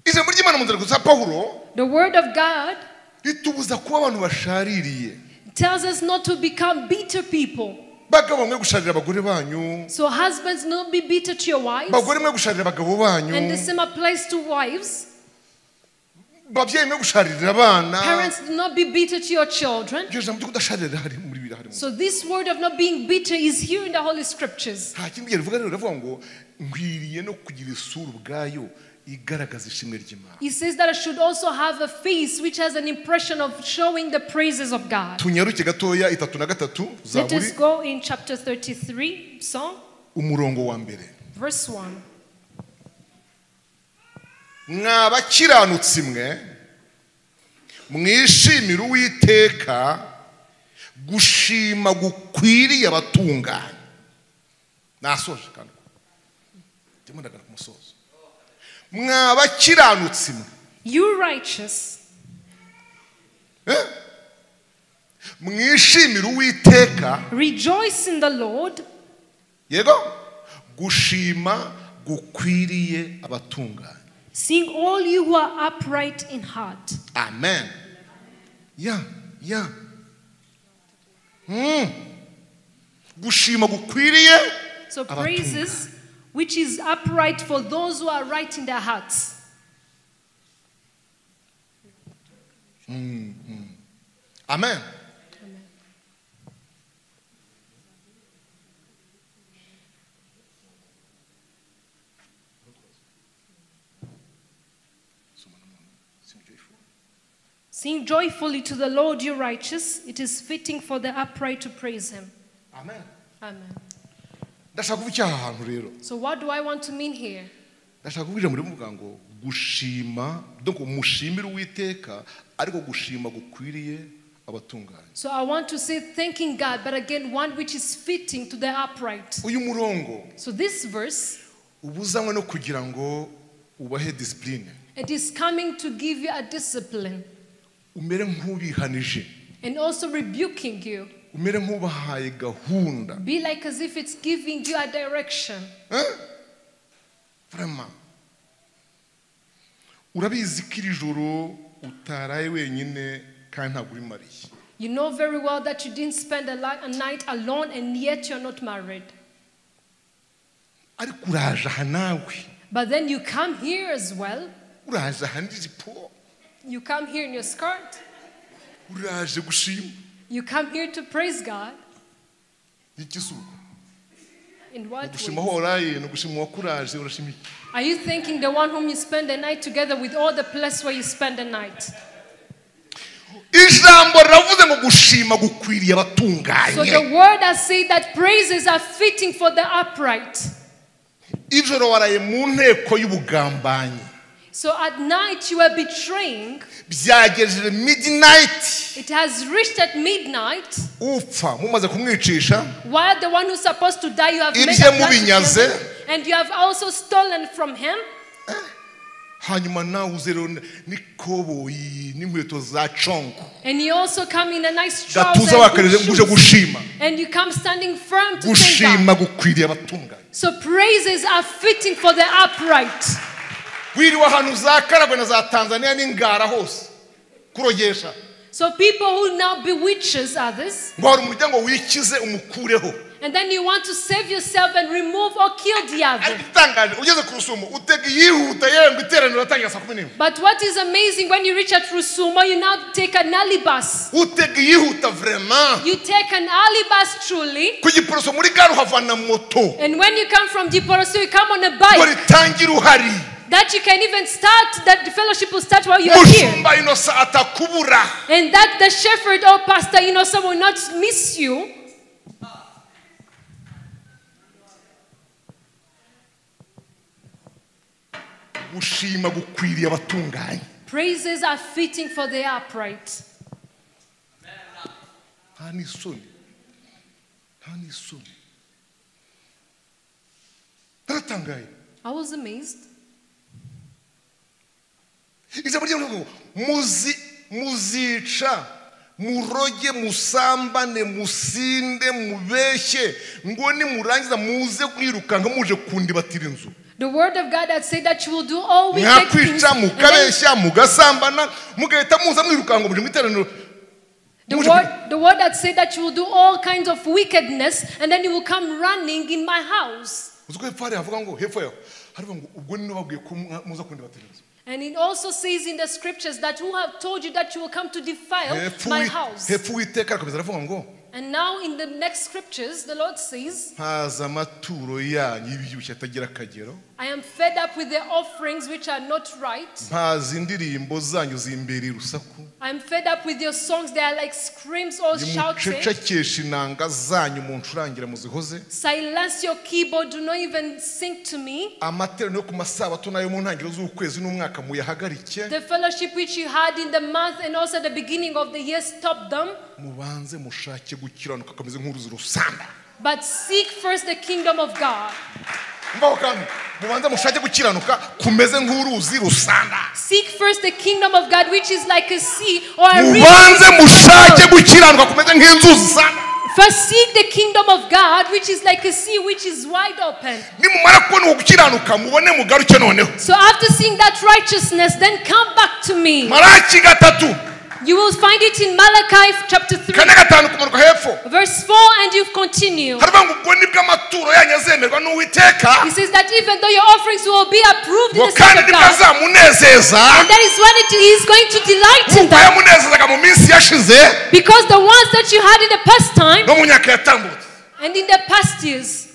Ijambo ry'Imana mu nzandiko za Pawulo The word of God ritubuza kuba abantu bashaririye. tells us not to become bitter people. Bagabo mwe gusharira abagore banyu. So husbands, not be bitter to your wives. Bagore mwe gusharira abagabo banyu. And the same applies to wives. Babyeyi mwe gusharira abana. Parents, do not be bitter to your children. Iryo jambo ryo kudasharira hari muri Bibiliya harimo. So this word of not being bitter is here in the Holy Scriptures. Nta kindi rivuga rero, rivuga ngo nkwiriye no kugira isura ubwayo igaragaza ishimwe ry'Imana. He says that I should also have a face which has an impression of showing the praises of God. Tunyaruke gatoya 33 Let us Zaburi. go in chapter 33, Psalm. Umurongo wa mbere. Verse 1. Mwa bakiranutsi mwe mwishimire Uwiteka, gushima gukwiriye abatunganye. Nasoje kandi. Ndimo ndagana ku musozo. Mwa bakiranutsi mwe. You righteous. Mwishimire Uwiteka. Rejoice in the Lord. Yego, gushima gukwiriye abatunganye. Sing all you who are upright in heart. Amen. Yeah, yeah. Gushima gukwiriye. So praises which is upright for those who are right in their hearts. Amen. Amen. Sing joyfully to the Lord, you righteous. It is fitting for the upright to praise him. Amen. Amen. Ndashaka kuvuga icyaha ahantu rero. So what do I want to mean here? Ndashaka kuvuga ijambo rivuga ngo gushima, donc mushimire Uwiteka, ariko gushima gukwiriye abatunganye. So I want to say thanking God, but again one which is fitting to the upright. Uyu murongo. So this verse ubuzanywe no kugira ngo ubahe discipline. It is coming to give you a discipline. Umere nk'ubihanije. And also rebuking you. Umere nk'ubahaye gahunda. Be like as if it's giving you a direction. Vraiment. Urabizi ko iri joro utaraye wenyine kandi ntabwo uri mariye. You know very well that you didn't spend a night alone and yet you're not married. Ariko uraje aha nawe. But then you come here as well. Uraje aha n'ijipo. You come here in your skirt. Uraje gushima. You come here to praise God. In what Gushima ways? aho waraye, ni ugushima uwakuraje, urashima iki? Are you thanking the one whom you spend the night together with, all the place where you spend the night? Ijambo riravuze ngo gushima gukwiriye abatunganye. So the word has said that praises are fitting for the upright. Ijoro waraye mu nteko y'ubugambanyi. So at night you are betraying. Byagejeje midnight. It has reached at midnight. Upfa mumaze kumwicisha. While the one who's supposed to die, you have made a plan to kill him, and you have also stolen from him. Hanyuma nawe uze rero n'ikoboyi n'inkweto za congo. And you also come in a nice trouser Gatuza wakarije nguje gushima. And you come standing firm to thank Gushima God. gukwiriye abatunganye. So praises are fitting for the upright. Wiriwe ahantu za Karagwe na za Tanzania n'Ingara hose kurogesha. So people who now bewitches others. Ngo hari umuryango wikize umukureho. And then you want to save yourself and remove or kill the other. But what is amazing, when you reach at Rusumo, you now take an early bus. You take an early bus truly. And when you come from Giporoso, you come on a bike. That you can even start, that the fellowship will start while you are here. And that the shepherd or pastor Innocent will not miss you. Praises are fitting for the upright. I was amazed. Muzica muroge musambane musinde mubeshye ngo nimurangiza muze kwirukanka muje kundibatira inzu. The word of God that said that you will do all wicked things. The word that said that you will do all kinds of wickedness, and then you will come running in my house. And it also says in the scriptures that who have told you that you will come to defile my house. And now in the next scriptures, the Lord says, I am fed up with the offerings which are not right. I am fed up with your songs. They are like screams or shouting. Silence your keyboard. Do not even sing to me. The fellowship which you had in the month and also the beginning of the year, stop them. But seek first the kingdom of God. Seek first the kingdom of God, which is like a sea or a river. First seek the kingdom of God, which is like a sea which is wide open. So after seeing that righteousness, then come back to me. You will find it in Malachi chapter 3, verse 4, and you continue. He says that even though your offerings will be approved in the sight of God, and that is when it is going to delight in them. Because the ones that you had in the past time and in the past years,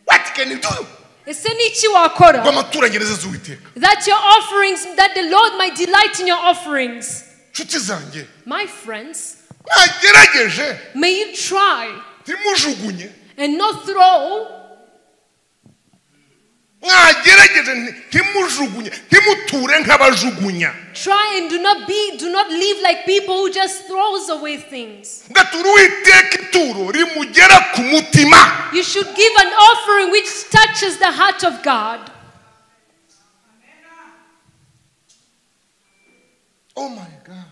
what can you do? That your offerings, that the Lord might delight in your offerings. My friends, may you try and not throw. Try and do not live like people who just throws away things. You should give an offering which touches the heart of God. Oh my God.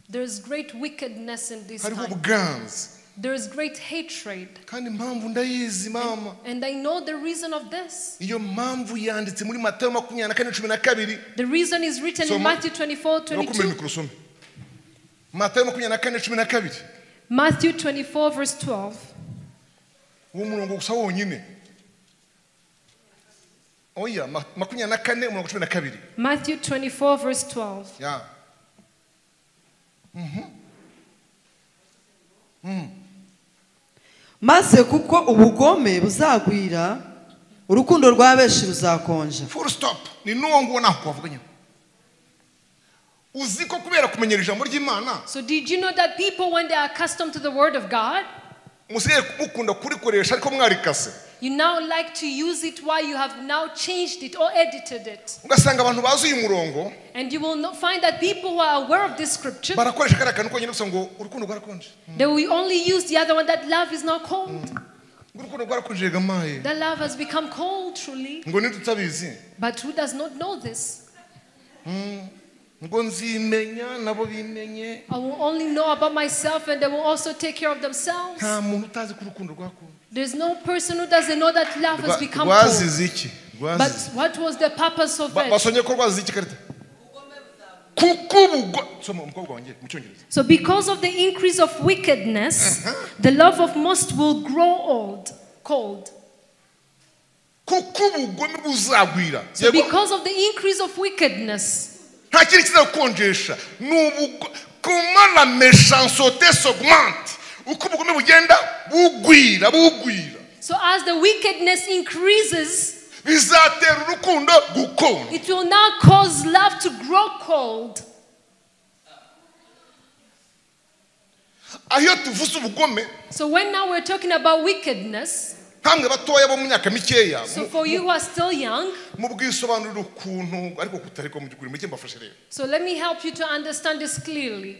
There is great wickedness in this time. There is great hatred. And I know the reason of this. The reason is written in Matthew 24:22. Matthew 24 verse 12. Matthew 24 verse 12. Yeah. Maze kuko ubugome buzagwira urukundo rwa benshi ruzakonja. Full stop. Ni nuwo nguwo naho kwavuga nyine. Uziko kubera kumenyera ijambo ry'Imana. So did you know that people, when they are accustomed to the word of God, Musigaye mukunda kurikoresha ariko mwarikase. You now like to use it while you have now changed it or edited it. Ugasanga abantu bazi uyu murongo. And you will not find that people who are aware of this scripture, barakoresha kariya kantu konyine gusa ngo urukundo rwarakonje. They will only use the other one, that love is not cold. Urukundo rwarakonje gamaye. That love has become cold truly. Ngo ninde utabizi? But who does not know this? Ngo nzimenya nabo bimenye. I will only know about myself and they will also take care of themselves. Nta muntu utazi ko urukundo rwakonje. There's no person who doesn't know that love has become cold. Rwazize iki? But what was the purpose of it? Basonye ko rwazize iki karita? Kuko ubwo soma umukobwa wanjye mu Cyongereza. So because of the increase of wickedness, the love of most will grow old, cold. Kuko ubugome buzagwira. So because of the increase of wickedness, nta kindi kizakonjesha n'ubwo comment la méchanceté s'augmente. Uko ubugome bugenda bugwira bugwira. So as the wickedness increases, bizatera urukundo gukonja. It will now cause love to grow cold. Aho tuvuze ubugome. So when now we're talking about wickedness, nkamwe batoya bo mu myaka mikeya. So for you who are still young, mubwisobanurira ukuntu ariko kutariko mu byukuri muke mbafashe rero. So let me help you to understand this clearly.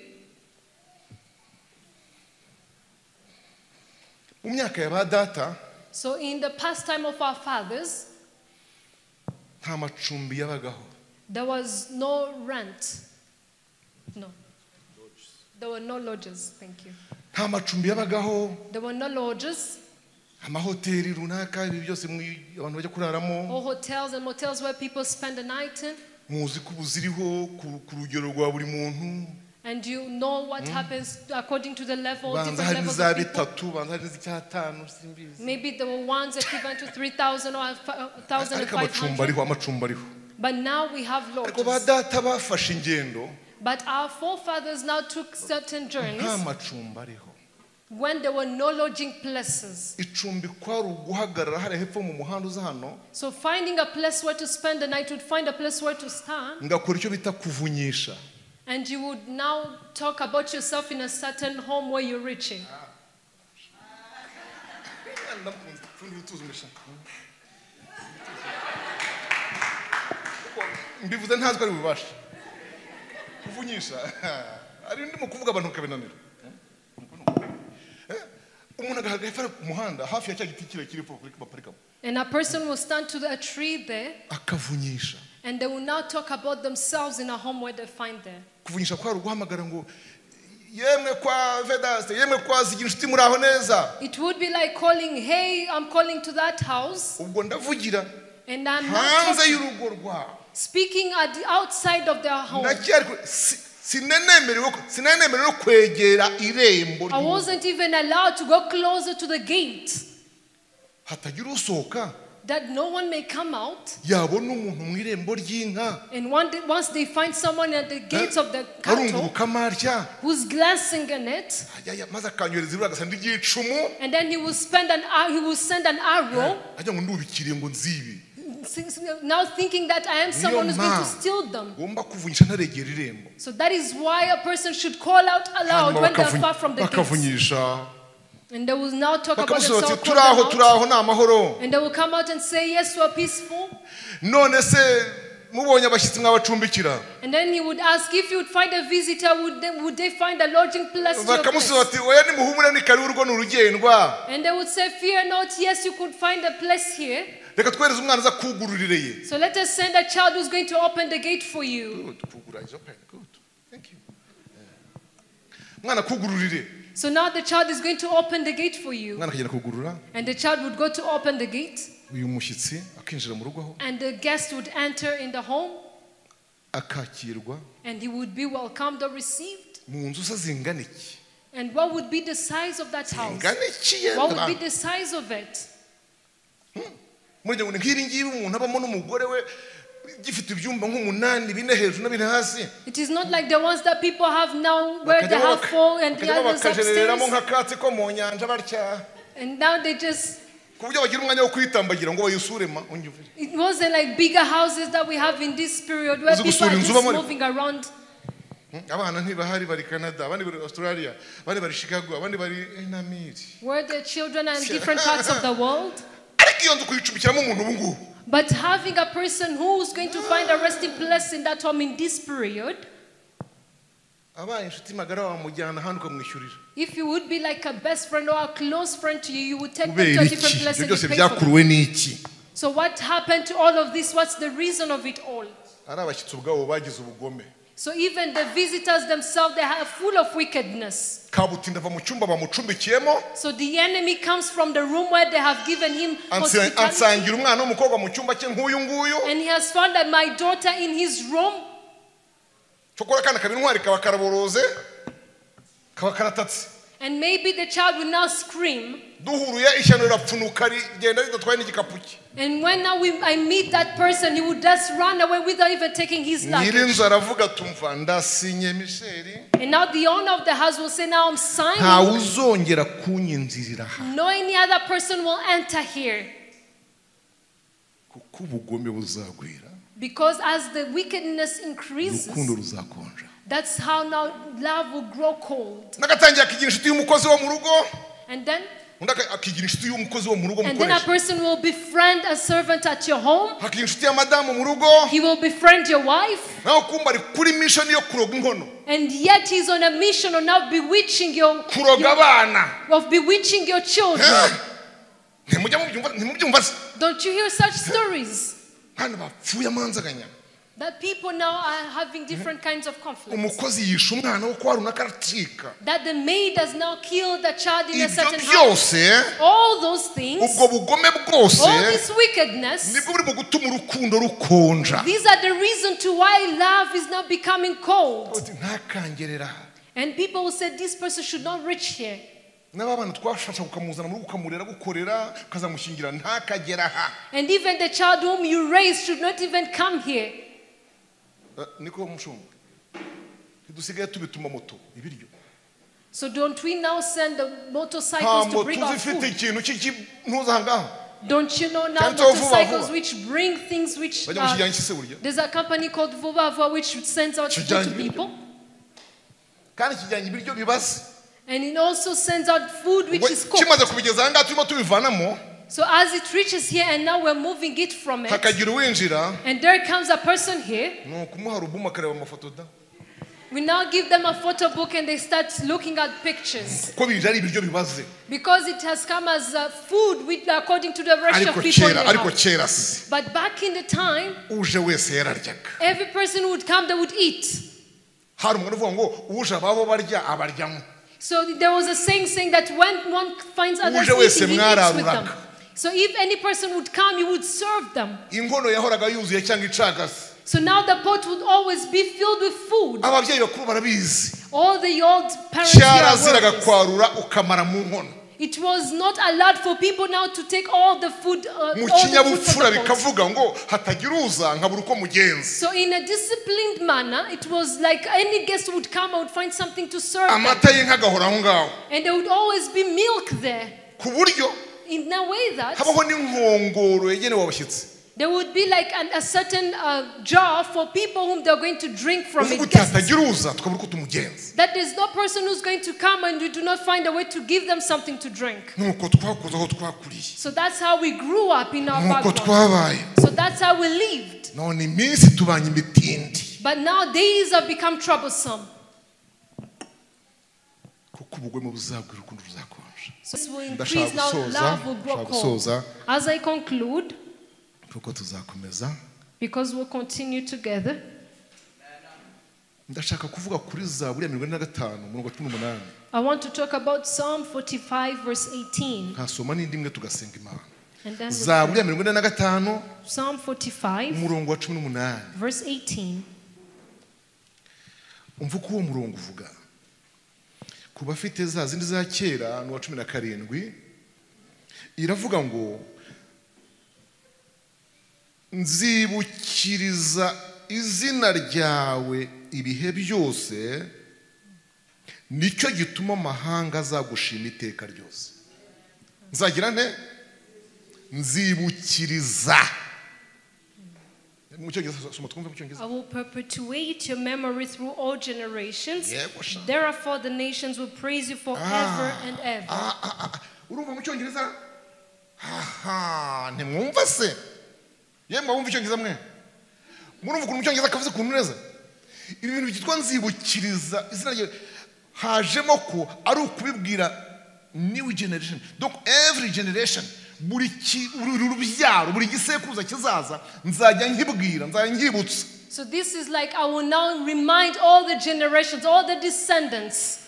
Mu myaka ya ba data, so in the past time of our fathers, nta macumbi yabagaho. There was no rent. No. There were no lodges, thank you. Nta macumbi yabagaho. There were no lodges. Amahoteli runaka ibi byose abantu bajya kuraramo. Or hotels and motels where people spend the night in. Muzi ko buziriho ku rugero rwa buri muntu. And you know what happens according to the level, different levels of people. Maybe there were ones equivalent to 3,000 or 1,500. But now we have lodges. But our forefathers now took certain journeys when there were no lodging places. So finding a place where to spend the night, would find a place where to stand. And you would now talk about yourself in a certain home where you're reaching. And a person will stand to a tree there. And they will now talk about themselves in a home where they find there. It would be like calling, hey, I'm calling to that house. And I'm not talking, speaking at the outside of their home. I wasn't even allowed to go closer to the gate. That no one may come out. And once they find someone at the gates of the cattle who's glancing in it, and then he will spend an he will send an arrow. Now thinking that I am someone who's going to steal them. So that is why a person should call out aloud when they are far from the gates. And they will now talk about themselves. And they will come out and say, yes, we are peaceful. And then he would ask, if you would find a visitor, would they find a lodging place? To your place? And they would say, fear not, yes, you could find a place here. So let us send a child who's going to open the gate for you. Good. Thank you. So now the child is going to open the gate for you. And the child would go to open the gate. And the guest would enter in the home. And he would be welcomed or received. And what would be the size of that house? What would be the size of it? It is not like the ones that people have now where they have four and the others upstairs. And now they just... It wasn't like bigger houses that we have in this period where people are just moving around. Abana ntibahari, bari Canada, abandi bari Australia, abandi bari Chicago, abandi bari Namiri. Where their children are in different parts of the world. Ariko iyo nzu kuyicumbikiramo umuntu ubu ngubu. But having a person who's going to find a resting place in that home in this period. Abaye inshuti magara wamujyana ahandi ukamwishyurira. If you would be like a best friend or a close friend to you, you would take them to a different place and Byose you pay for them. byakuruwe n'iki? So what happened to all of this? What's the reason of it all? Ari abashyitsi ubwabo bagize ubugome. So even the visitors themselves, they are full of wickedness. Kabutinda ava mu cyumba bamucumbikiyemo. So the enemy comes from the room where they have given him hospitality. Ansangira umwana w'umukobwa mu cyumba cye nk'uyu nguyu. And he has found that my daughter in his room. Cyokora kana kaba intwari kaba karaboroze, kaba karatatse. And maybe the child will now scream. Duhuruye ishyano rirapfunuka rigenda ridatwaye n'igikapu cye. And when now I meet that person, he would just run away without even taking his luggage. Nyirinzu aravuga tumva ndasinye Michel. And now the owner of the house will say, now I'm signing. Ntawe uzongera kunyinzirira aha. No any other person will enter here. Kuko ubugome buzagwira. Because as the wickedness increases, urukundo ruzakonja. That's how now love will grow cold. Nagatangiye akigira inshuti y'umukozi wo mu rugo. And then undi akigira inshuti y'umukozi wo mu rugo And then a mukoresha. person will befriend a servant at your home. Akigira inshuti ya madamu mu rugo. He will befriend your wife. Naho kumba ari kuri mission yo kuroga inkono. And yet he's on a mission of now bewitching your, kuroga abana. Of bewitching your children. Ntimujya mubyumva, ntimubyumva se. Don't you hear such stories? Hano bapfuye amanzaganya. That people now are having different kinds of conflicts. Umukozi yishe umwana wo kwa runaka aracika. That the maid has now killed the child in a certain Ibyo house. byose, All those things, ubwo bugome bwose, all this wickedness, nibwo buri mu gutuma urukundo rukonja. These are the reason to why love is now becoming cold. Ntakangerera. And people will say this person should not reach here. N'abana twashasha ukamuzana muri ukamurera gukorera ukazamushingira ntakagera aha. And even the child whom you raised should not even come here. Niko mushumba. Ntidusigaye tubituma moto ibiryo. So don't we now send the motorcycles to bring our food? Don't you know now motorcycles which bring things which there's a company called Vuba Vuba which sends out food to people. And it also sends out food which is cooked. So as it reaches here and now we're moving it from it. And there comes a person here. We now give them a photo book and they start looking at pictures. Because it has come as food with, according to the rest of people in the house. But back in the time, every person who would come, they would eat. So there was a saying that when one finds others eating, he eats with them. So if any person would come, you would serve them. So now the pot would always be filled with food. All the old parents here. It was not allowed for people now to take all the food. All the food from the pot. So in a disciplined manner, it was like any guest would come and would find something to serve them. And there would always be milk there. In a way that there would be like a certain jar for people whom they're going to drink from it. That there's no person who's going to come and we do not find a way to give them something to drink. So that's how we grew up in our background. So that's how we lived. But now days have become troublesome. So this will increase now, love will grow cold. As I conclude, because we'll continue together. I want to talk about Psalm 45 verse 18. And then Psalm 45 verse 18. Ku bafite za zindi za kera n'uwa 17 iravuga ngo nzibukiriza izina ryawe ibihe byose nicyo gituma amahanga azagushima iteka ryose. Nzagira nte? Nzibukiriza. Mu Cyongereza, soma twumve mu Cyongereza. I will perpetuate your memory through all generations. Yego sha. Therefore the nations will praise you forever and ever. Urumva mu Cyongereza? Aha, ntimwumva se? Yemwe wumva Icyongereza mwe? Murumva ukuntu mu Cyongereza kavuze ukuntu neza? Ibi bintu byitwa nzibukiriza izina rye hajemo ko ari ukubibwira new generation. Donc every generation, buri rubyaro, buri gisekuruza kizaza, nzajya nkibwira, nzajya nkibutsa. So this is like I will now remind all the generations, all the descendants.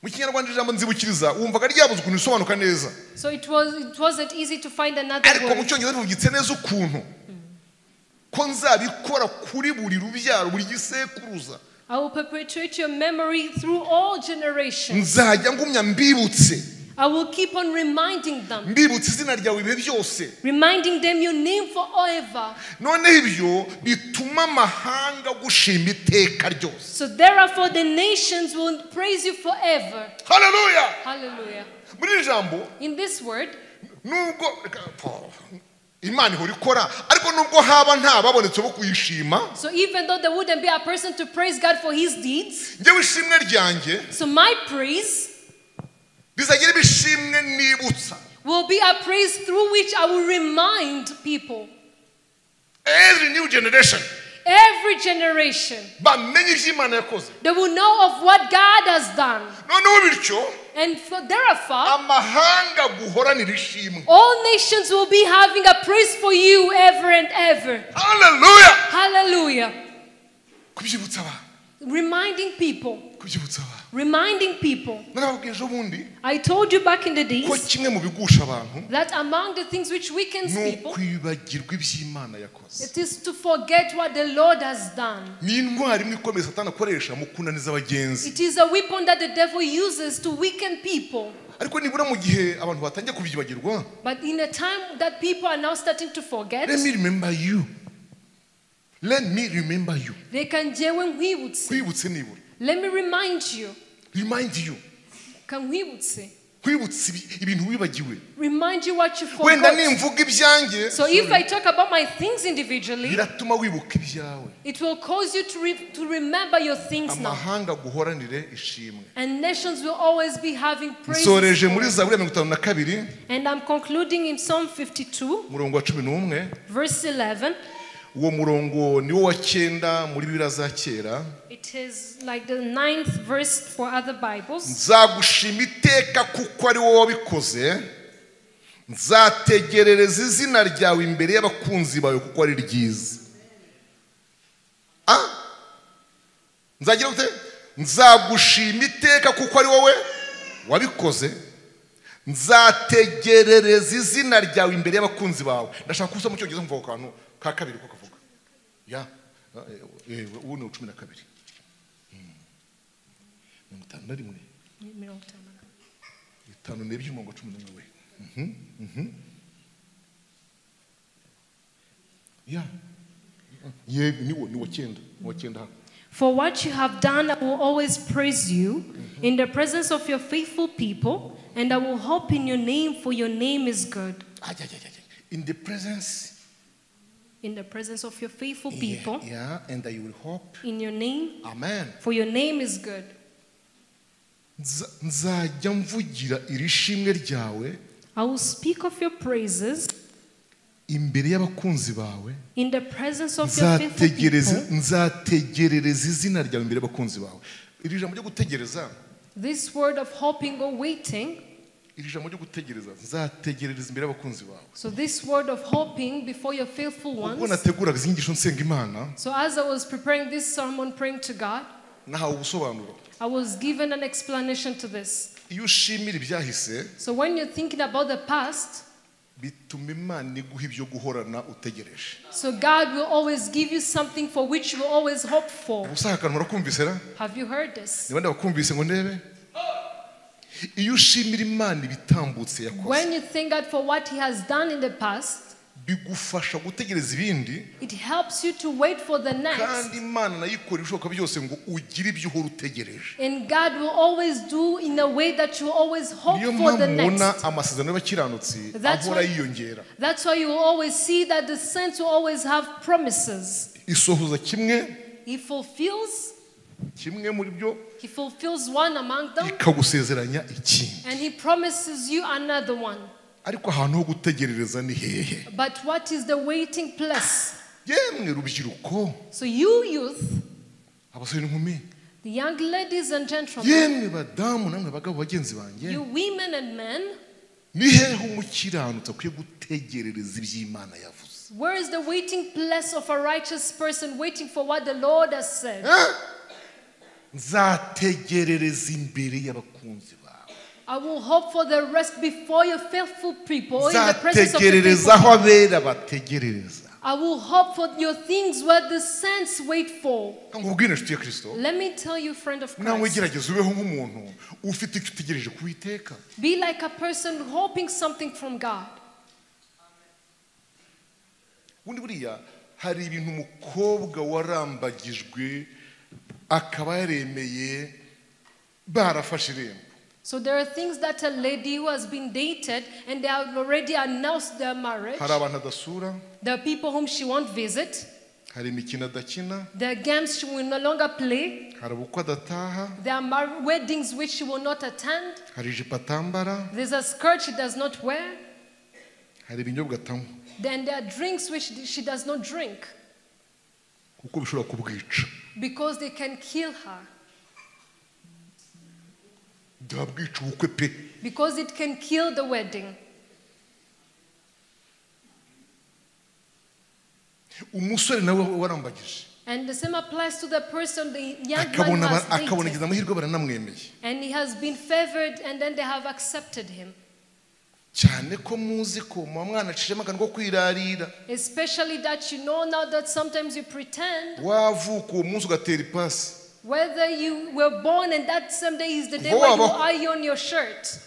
Mu Kinyarwanda ijambo nzibukiriza wumvaga ryabuze ukuntu risobanuka neza. So it wasn't easy to find another Ariko mu word. Cyongereza bivugitse neza ukuntu ko nzabikora kuri buri rubyaro, buri gisekuruza. I will perpetuate your memory through all generations. Nzajya ngumya mbibutse. I will keep on reminding them. Mbibutse izina ryawe ibihe byose. Reminding them your name forever. Noneho ibyo bituma amahanga gushima iteka ryose. So therefore the nations will praise you forever. Hallelujah. Hallelujah. Muri iri jambo, In this word, nubwo Imana ihora ikora, ariko nubwo haba nta babonetse bo kuyishima. So even though there wouldn't be a person to praise God for his deeds, Njyewe ishimwe ryanjye, so my praise bizagira ibishimwe nibutsa. will be a praise through which I will remind people. Every new generation. Every generation. Bamenye ibyo Imana yakoze. They will know of what God has done. Noneho bityo, And for therefore, amahanga guhoranira ishimwe. all nations will be having a praise for you ever and ever. Hallelujah. Hallelujah. Kubyibutsa abantu. Reminding people. Kubyibutsa abantu. Reminding people. Narababwiye ejo bundi I told you back in the ko days kimwe mu bigusha abantu that among the things which weakens ni people, ukwibagirwa iby'Imana yakoze. it is to forget what the Lord has done. Ni intwari imwe ikomeye Satani akoresha mu kunaniza abagenzi. It is a weapon that the devil uses to weaken people. Ariko nibura mu gihe abantu batangiye kubyibagirwa, But in a time that people are now starting to forget, let me remember you. Let me remember you. Reka njyewe nkwibutse. Nkwibutse nibura. Let me remind you. Remind you. Ka nkwibutse. Nkwibutse ibintu wibagiwe. Remind you what you Wenda forgot. nimvuga ibyanjye, So if I talk about my things individually, biratuma wibuka ibyawe. it will cause you to remember your things now. Amahanga guhoranire ishimwe. And nations will always be having praise. Nsoreje muri Zaburi ya 52, And I'm concluding in Psalm 52, murongo wa 11. verse 11. Uwo murongo niwo wa 9 muri Bibiliya za kera. It is like the 9th verse for other Bibles. Nzagushima iteka kuko ari wowe wabikoze. Nzategerereza izina ryawe imbere y'abakunzi bawe kuko ari ryiza. Nzagira gute? Nzagushima iteka kuko ari wowe wabikoze. Nzategerereza izina ryawe imbere y'abakunzi bawe. Ndashaka kusa mu Cyongereza mvuga kantu ka kabiri ko kavuga. Ya, ubu ni 12. 51. 52 umurongo 11 we. Ya. Yego niwo 9, niwo 9 hano. For what you have done, I will always praise you in the presence of your faithful people, and I will hope in your name, for your name is good. In the presence. In the presence of your faithful people. Yeah, and I will hope in your name. Amen. For your name is good. Nzajya mvugira iri shimwe ryawe. I will speak of your praises. Imbere y'abakunzi bawe. In the presence of your faithful people. Nzategerereza izina ryawe imbere y'abakunzi bawe. Iri jambo ryo gutegereza. This word of hoping or waiting. Iri jambo ryo gutegereza, nzategerereza imbere y'abakunzi bawe. So this word of hoping before your faithful ones. Ubwo nateguraga izi nyigisho nsenga Imana. So as I was preparing this sermon, praying to God, nahawe ubusobanuro. I was given an explanation to this. Iyo ushimira ibyahise, so when you're thinking about the past, bituma Imana iguha ibyo guhorana utegereje. So God will always give you something for which you will always hope for. Ubusaka akantu murakumvise ra? Have you heard this? Niba ndabakumvise ngo ndebe. Iyo ushimira Imana ibitambutse yakoze. When you thank God for what he has done in the past, Bigufasha gutegereza ibindi. It helps you to wait for the next. Kandi Imana nayo ikora ibishoboka byose ngo ugire ibyo uhora utegereje. And God will always do in a way that you always hope Niyo for the mpamvu ubona next. amasezerano y'abakiranutsi ahora yiyongera. That's why you will always see that the saints will always have promises. Isohoza kimwe. He fulfills. Kimwe muri byo. He fulfills one among them. Ikagusezeranya ikindi. And he promises you another one. Ariko ahantu ho gutegerereza ni hehe? But what is the waiting place? Yemwe rubyiruko. So you youth, abasore n'inkumi, the young ladies and gentlemen, yemwe badamu namwe bagabo bagenzi banjye, you women and men, ni hehe umukiranutsi akwiye gutegerereza iby'Imana yavuze? Where is the waiting place of a righteous person waiting for what the Lord has said? Nzategerereza imbere y'abakunzi bawe. I will hope for the rest before your faithful people, in the presence of the people. I will hope for your things where the saints wait for. Let me tell you, friend of Christ. Be like a person hoping something from God. So there are things that a lady who has been dated and they have already announced their marriage. There are people whom she won't visit. There are games she will no longer play. There are weddings which she will not attend. There's a skirt she does not wear. Then there are drinks which she does not drink. Because they can kill her. Because it can kill the wedding. And the same applies to the person, the young man who has dated. And he has been favored, and then they have accepted him. Especially that you know now that sometimes you pretend. Whether you were born and that same day is the day where you iron your shirt.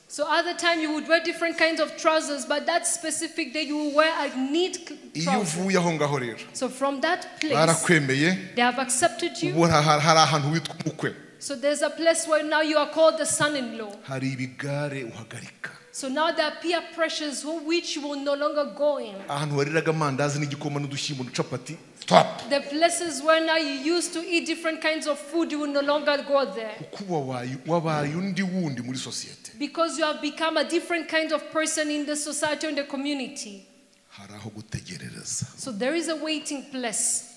So other time you would wear different kinds of trousers, but that specific day you will wear a neat trouser. So from that place, they have accepted you. So there's a place where now you are called the son-in-law. So now there are peer pressures which you will no longer go in. Stop. The places where now you used to eat different kinds of food, you will no longer go there. Because you have become a different kind of person in the society and the community. So there is a waiting place.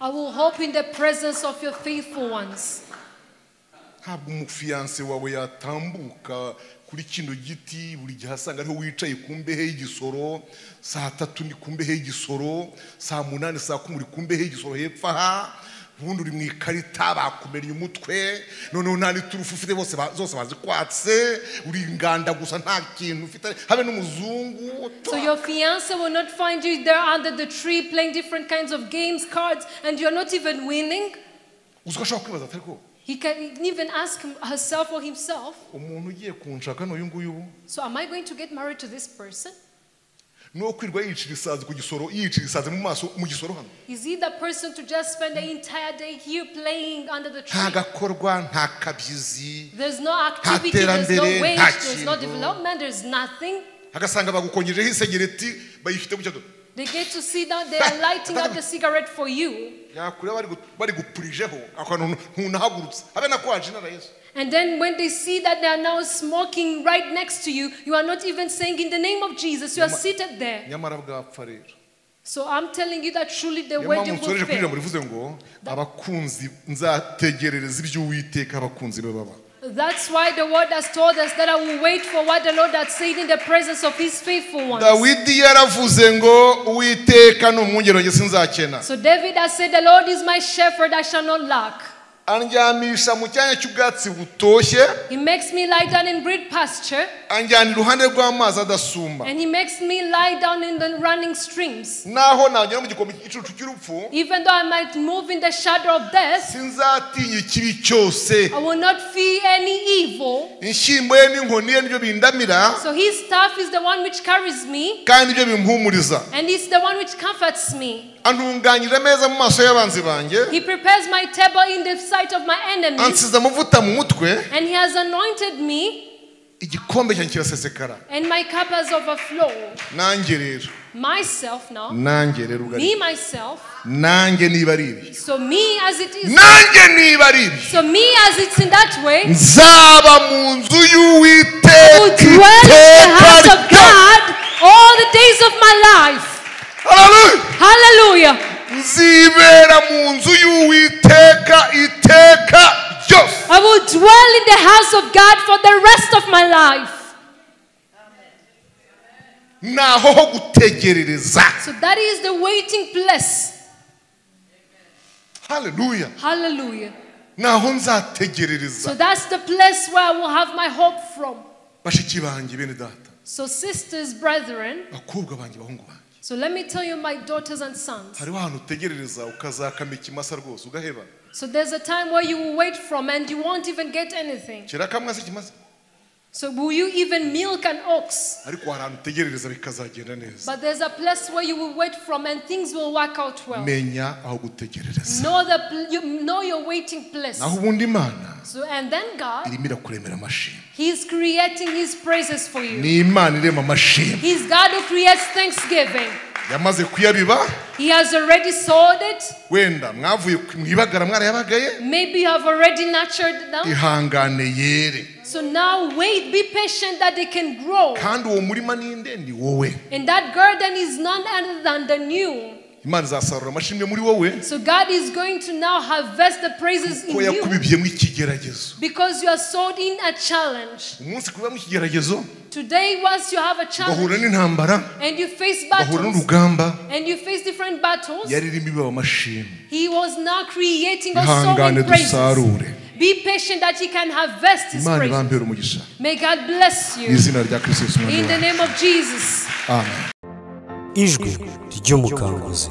I will hope in the presence of your faithful ones. Ntabwo umufiyanse wawe yatambuka kuri kino giti buri gihe asanga ariho wicaye ku mbehe y'igisoro, saa 3 ni ku mbehe y'igisoro, saa 8 saa 10 uri ku mbehe y'igisoro hepfo aha, ubundi uri mu ikarita bakumennye umutwe, noneho nta n'iturufu ufite bose zose bazikwatse, uri inganda gusa nta kintu ufite, habe n'umuzungu. So your fiance will not find you there under the tree playing different kinds of games, cards, and you're not even winning. Uzi ko ashobora kwibaza atari ko He can even ask herself or himself. So am I going to get married to this person? Is he the person to just spend the entire day here playing under the tree? There's no activity, there's no wage, there's no development, there's nothing. They get to see that they are lighting up the cigarette for you. And then when they see that they are now smoking right next to you, you are not even saying in the name of Jesus, you are seated there. So I'm telling you that truly the wedding will fail. That's why the word has told us that I will wait for what the Lord has said in the presence of his faithful ones. So David has said, the Lord is my shepherd, I shall not lack. Andyamisha mu cyanya cy'ubwatsi butoshye. He makes me lie down in green pasture. Anjyana iruhande rw'amazi adasuma. And he makes me lie down in the running streams. Naho nagera mu gikombe cy'igicucu cy'urupfu. Even though I might move in the shadow of death. Sinzatinya ikibi cyose. I will not fear any evil. Inshyimbo ye n'inkoni ye nibyo bindamira. So his staff is the one which carries me. Kandi nibyo bimpumuriza. And it's the one which comforts me. Antunganyira ameza mu maso y'abanzi banjye. He prepares my table in the sight of my enemies. Ansize amavuta mu mutwe. And he has anointed me. Igikombe cyanjye kirasesekara. And my cup has overflowed. Nanjye rero. Myself now. Nanjye rero ubwo. Me myself. Nanjye niba ari ibi. So me as it is. Nanjye niba ari ibi. So me as it's in that way. Nzaba mu nzu y'Uwiteka. Dwell in the house of God all the days of my life. Hallelujah. Hallelujah. Nzibera mu nzu y'Uwiteka iteka ryose. I will dwell in the house of God for the rest of my life. Naho ho gutegerereza. So that is the waiting place. Hallelujah. Hallelujah. Naho nzategerereza. So that's the place where I will have my hope from. Bashiki banjye bene data. So sisters, brethren. Bakobwa banjye bahungu banjye. So let me tell you, my daughters and sons. So there's a time where you will wait from and you won't even get anything. So will you even milk an ox? But there's a place where you will wait from and things will work out well. Know, know your waiting place. So, and then God, He's creating His praises for you. He's God who creates thanksgiving. He has already sowed it. Maybe you have already nurtured them. So now wait, be patient that they can grow. And that garden is none other than the new. So God is going to now harvest the praises in you because you are sowed in a challenge. Today, once you have a challenge and you face battles and you face different battles, He was now creating or sowing praises. Be patient that He can harvest His praises. May God bless you. In the name of Jesus. Amen. Ijwi ry'umukanguzi.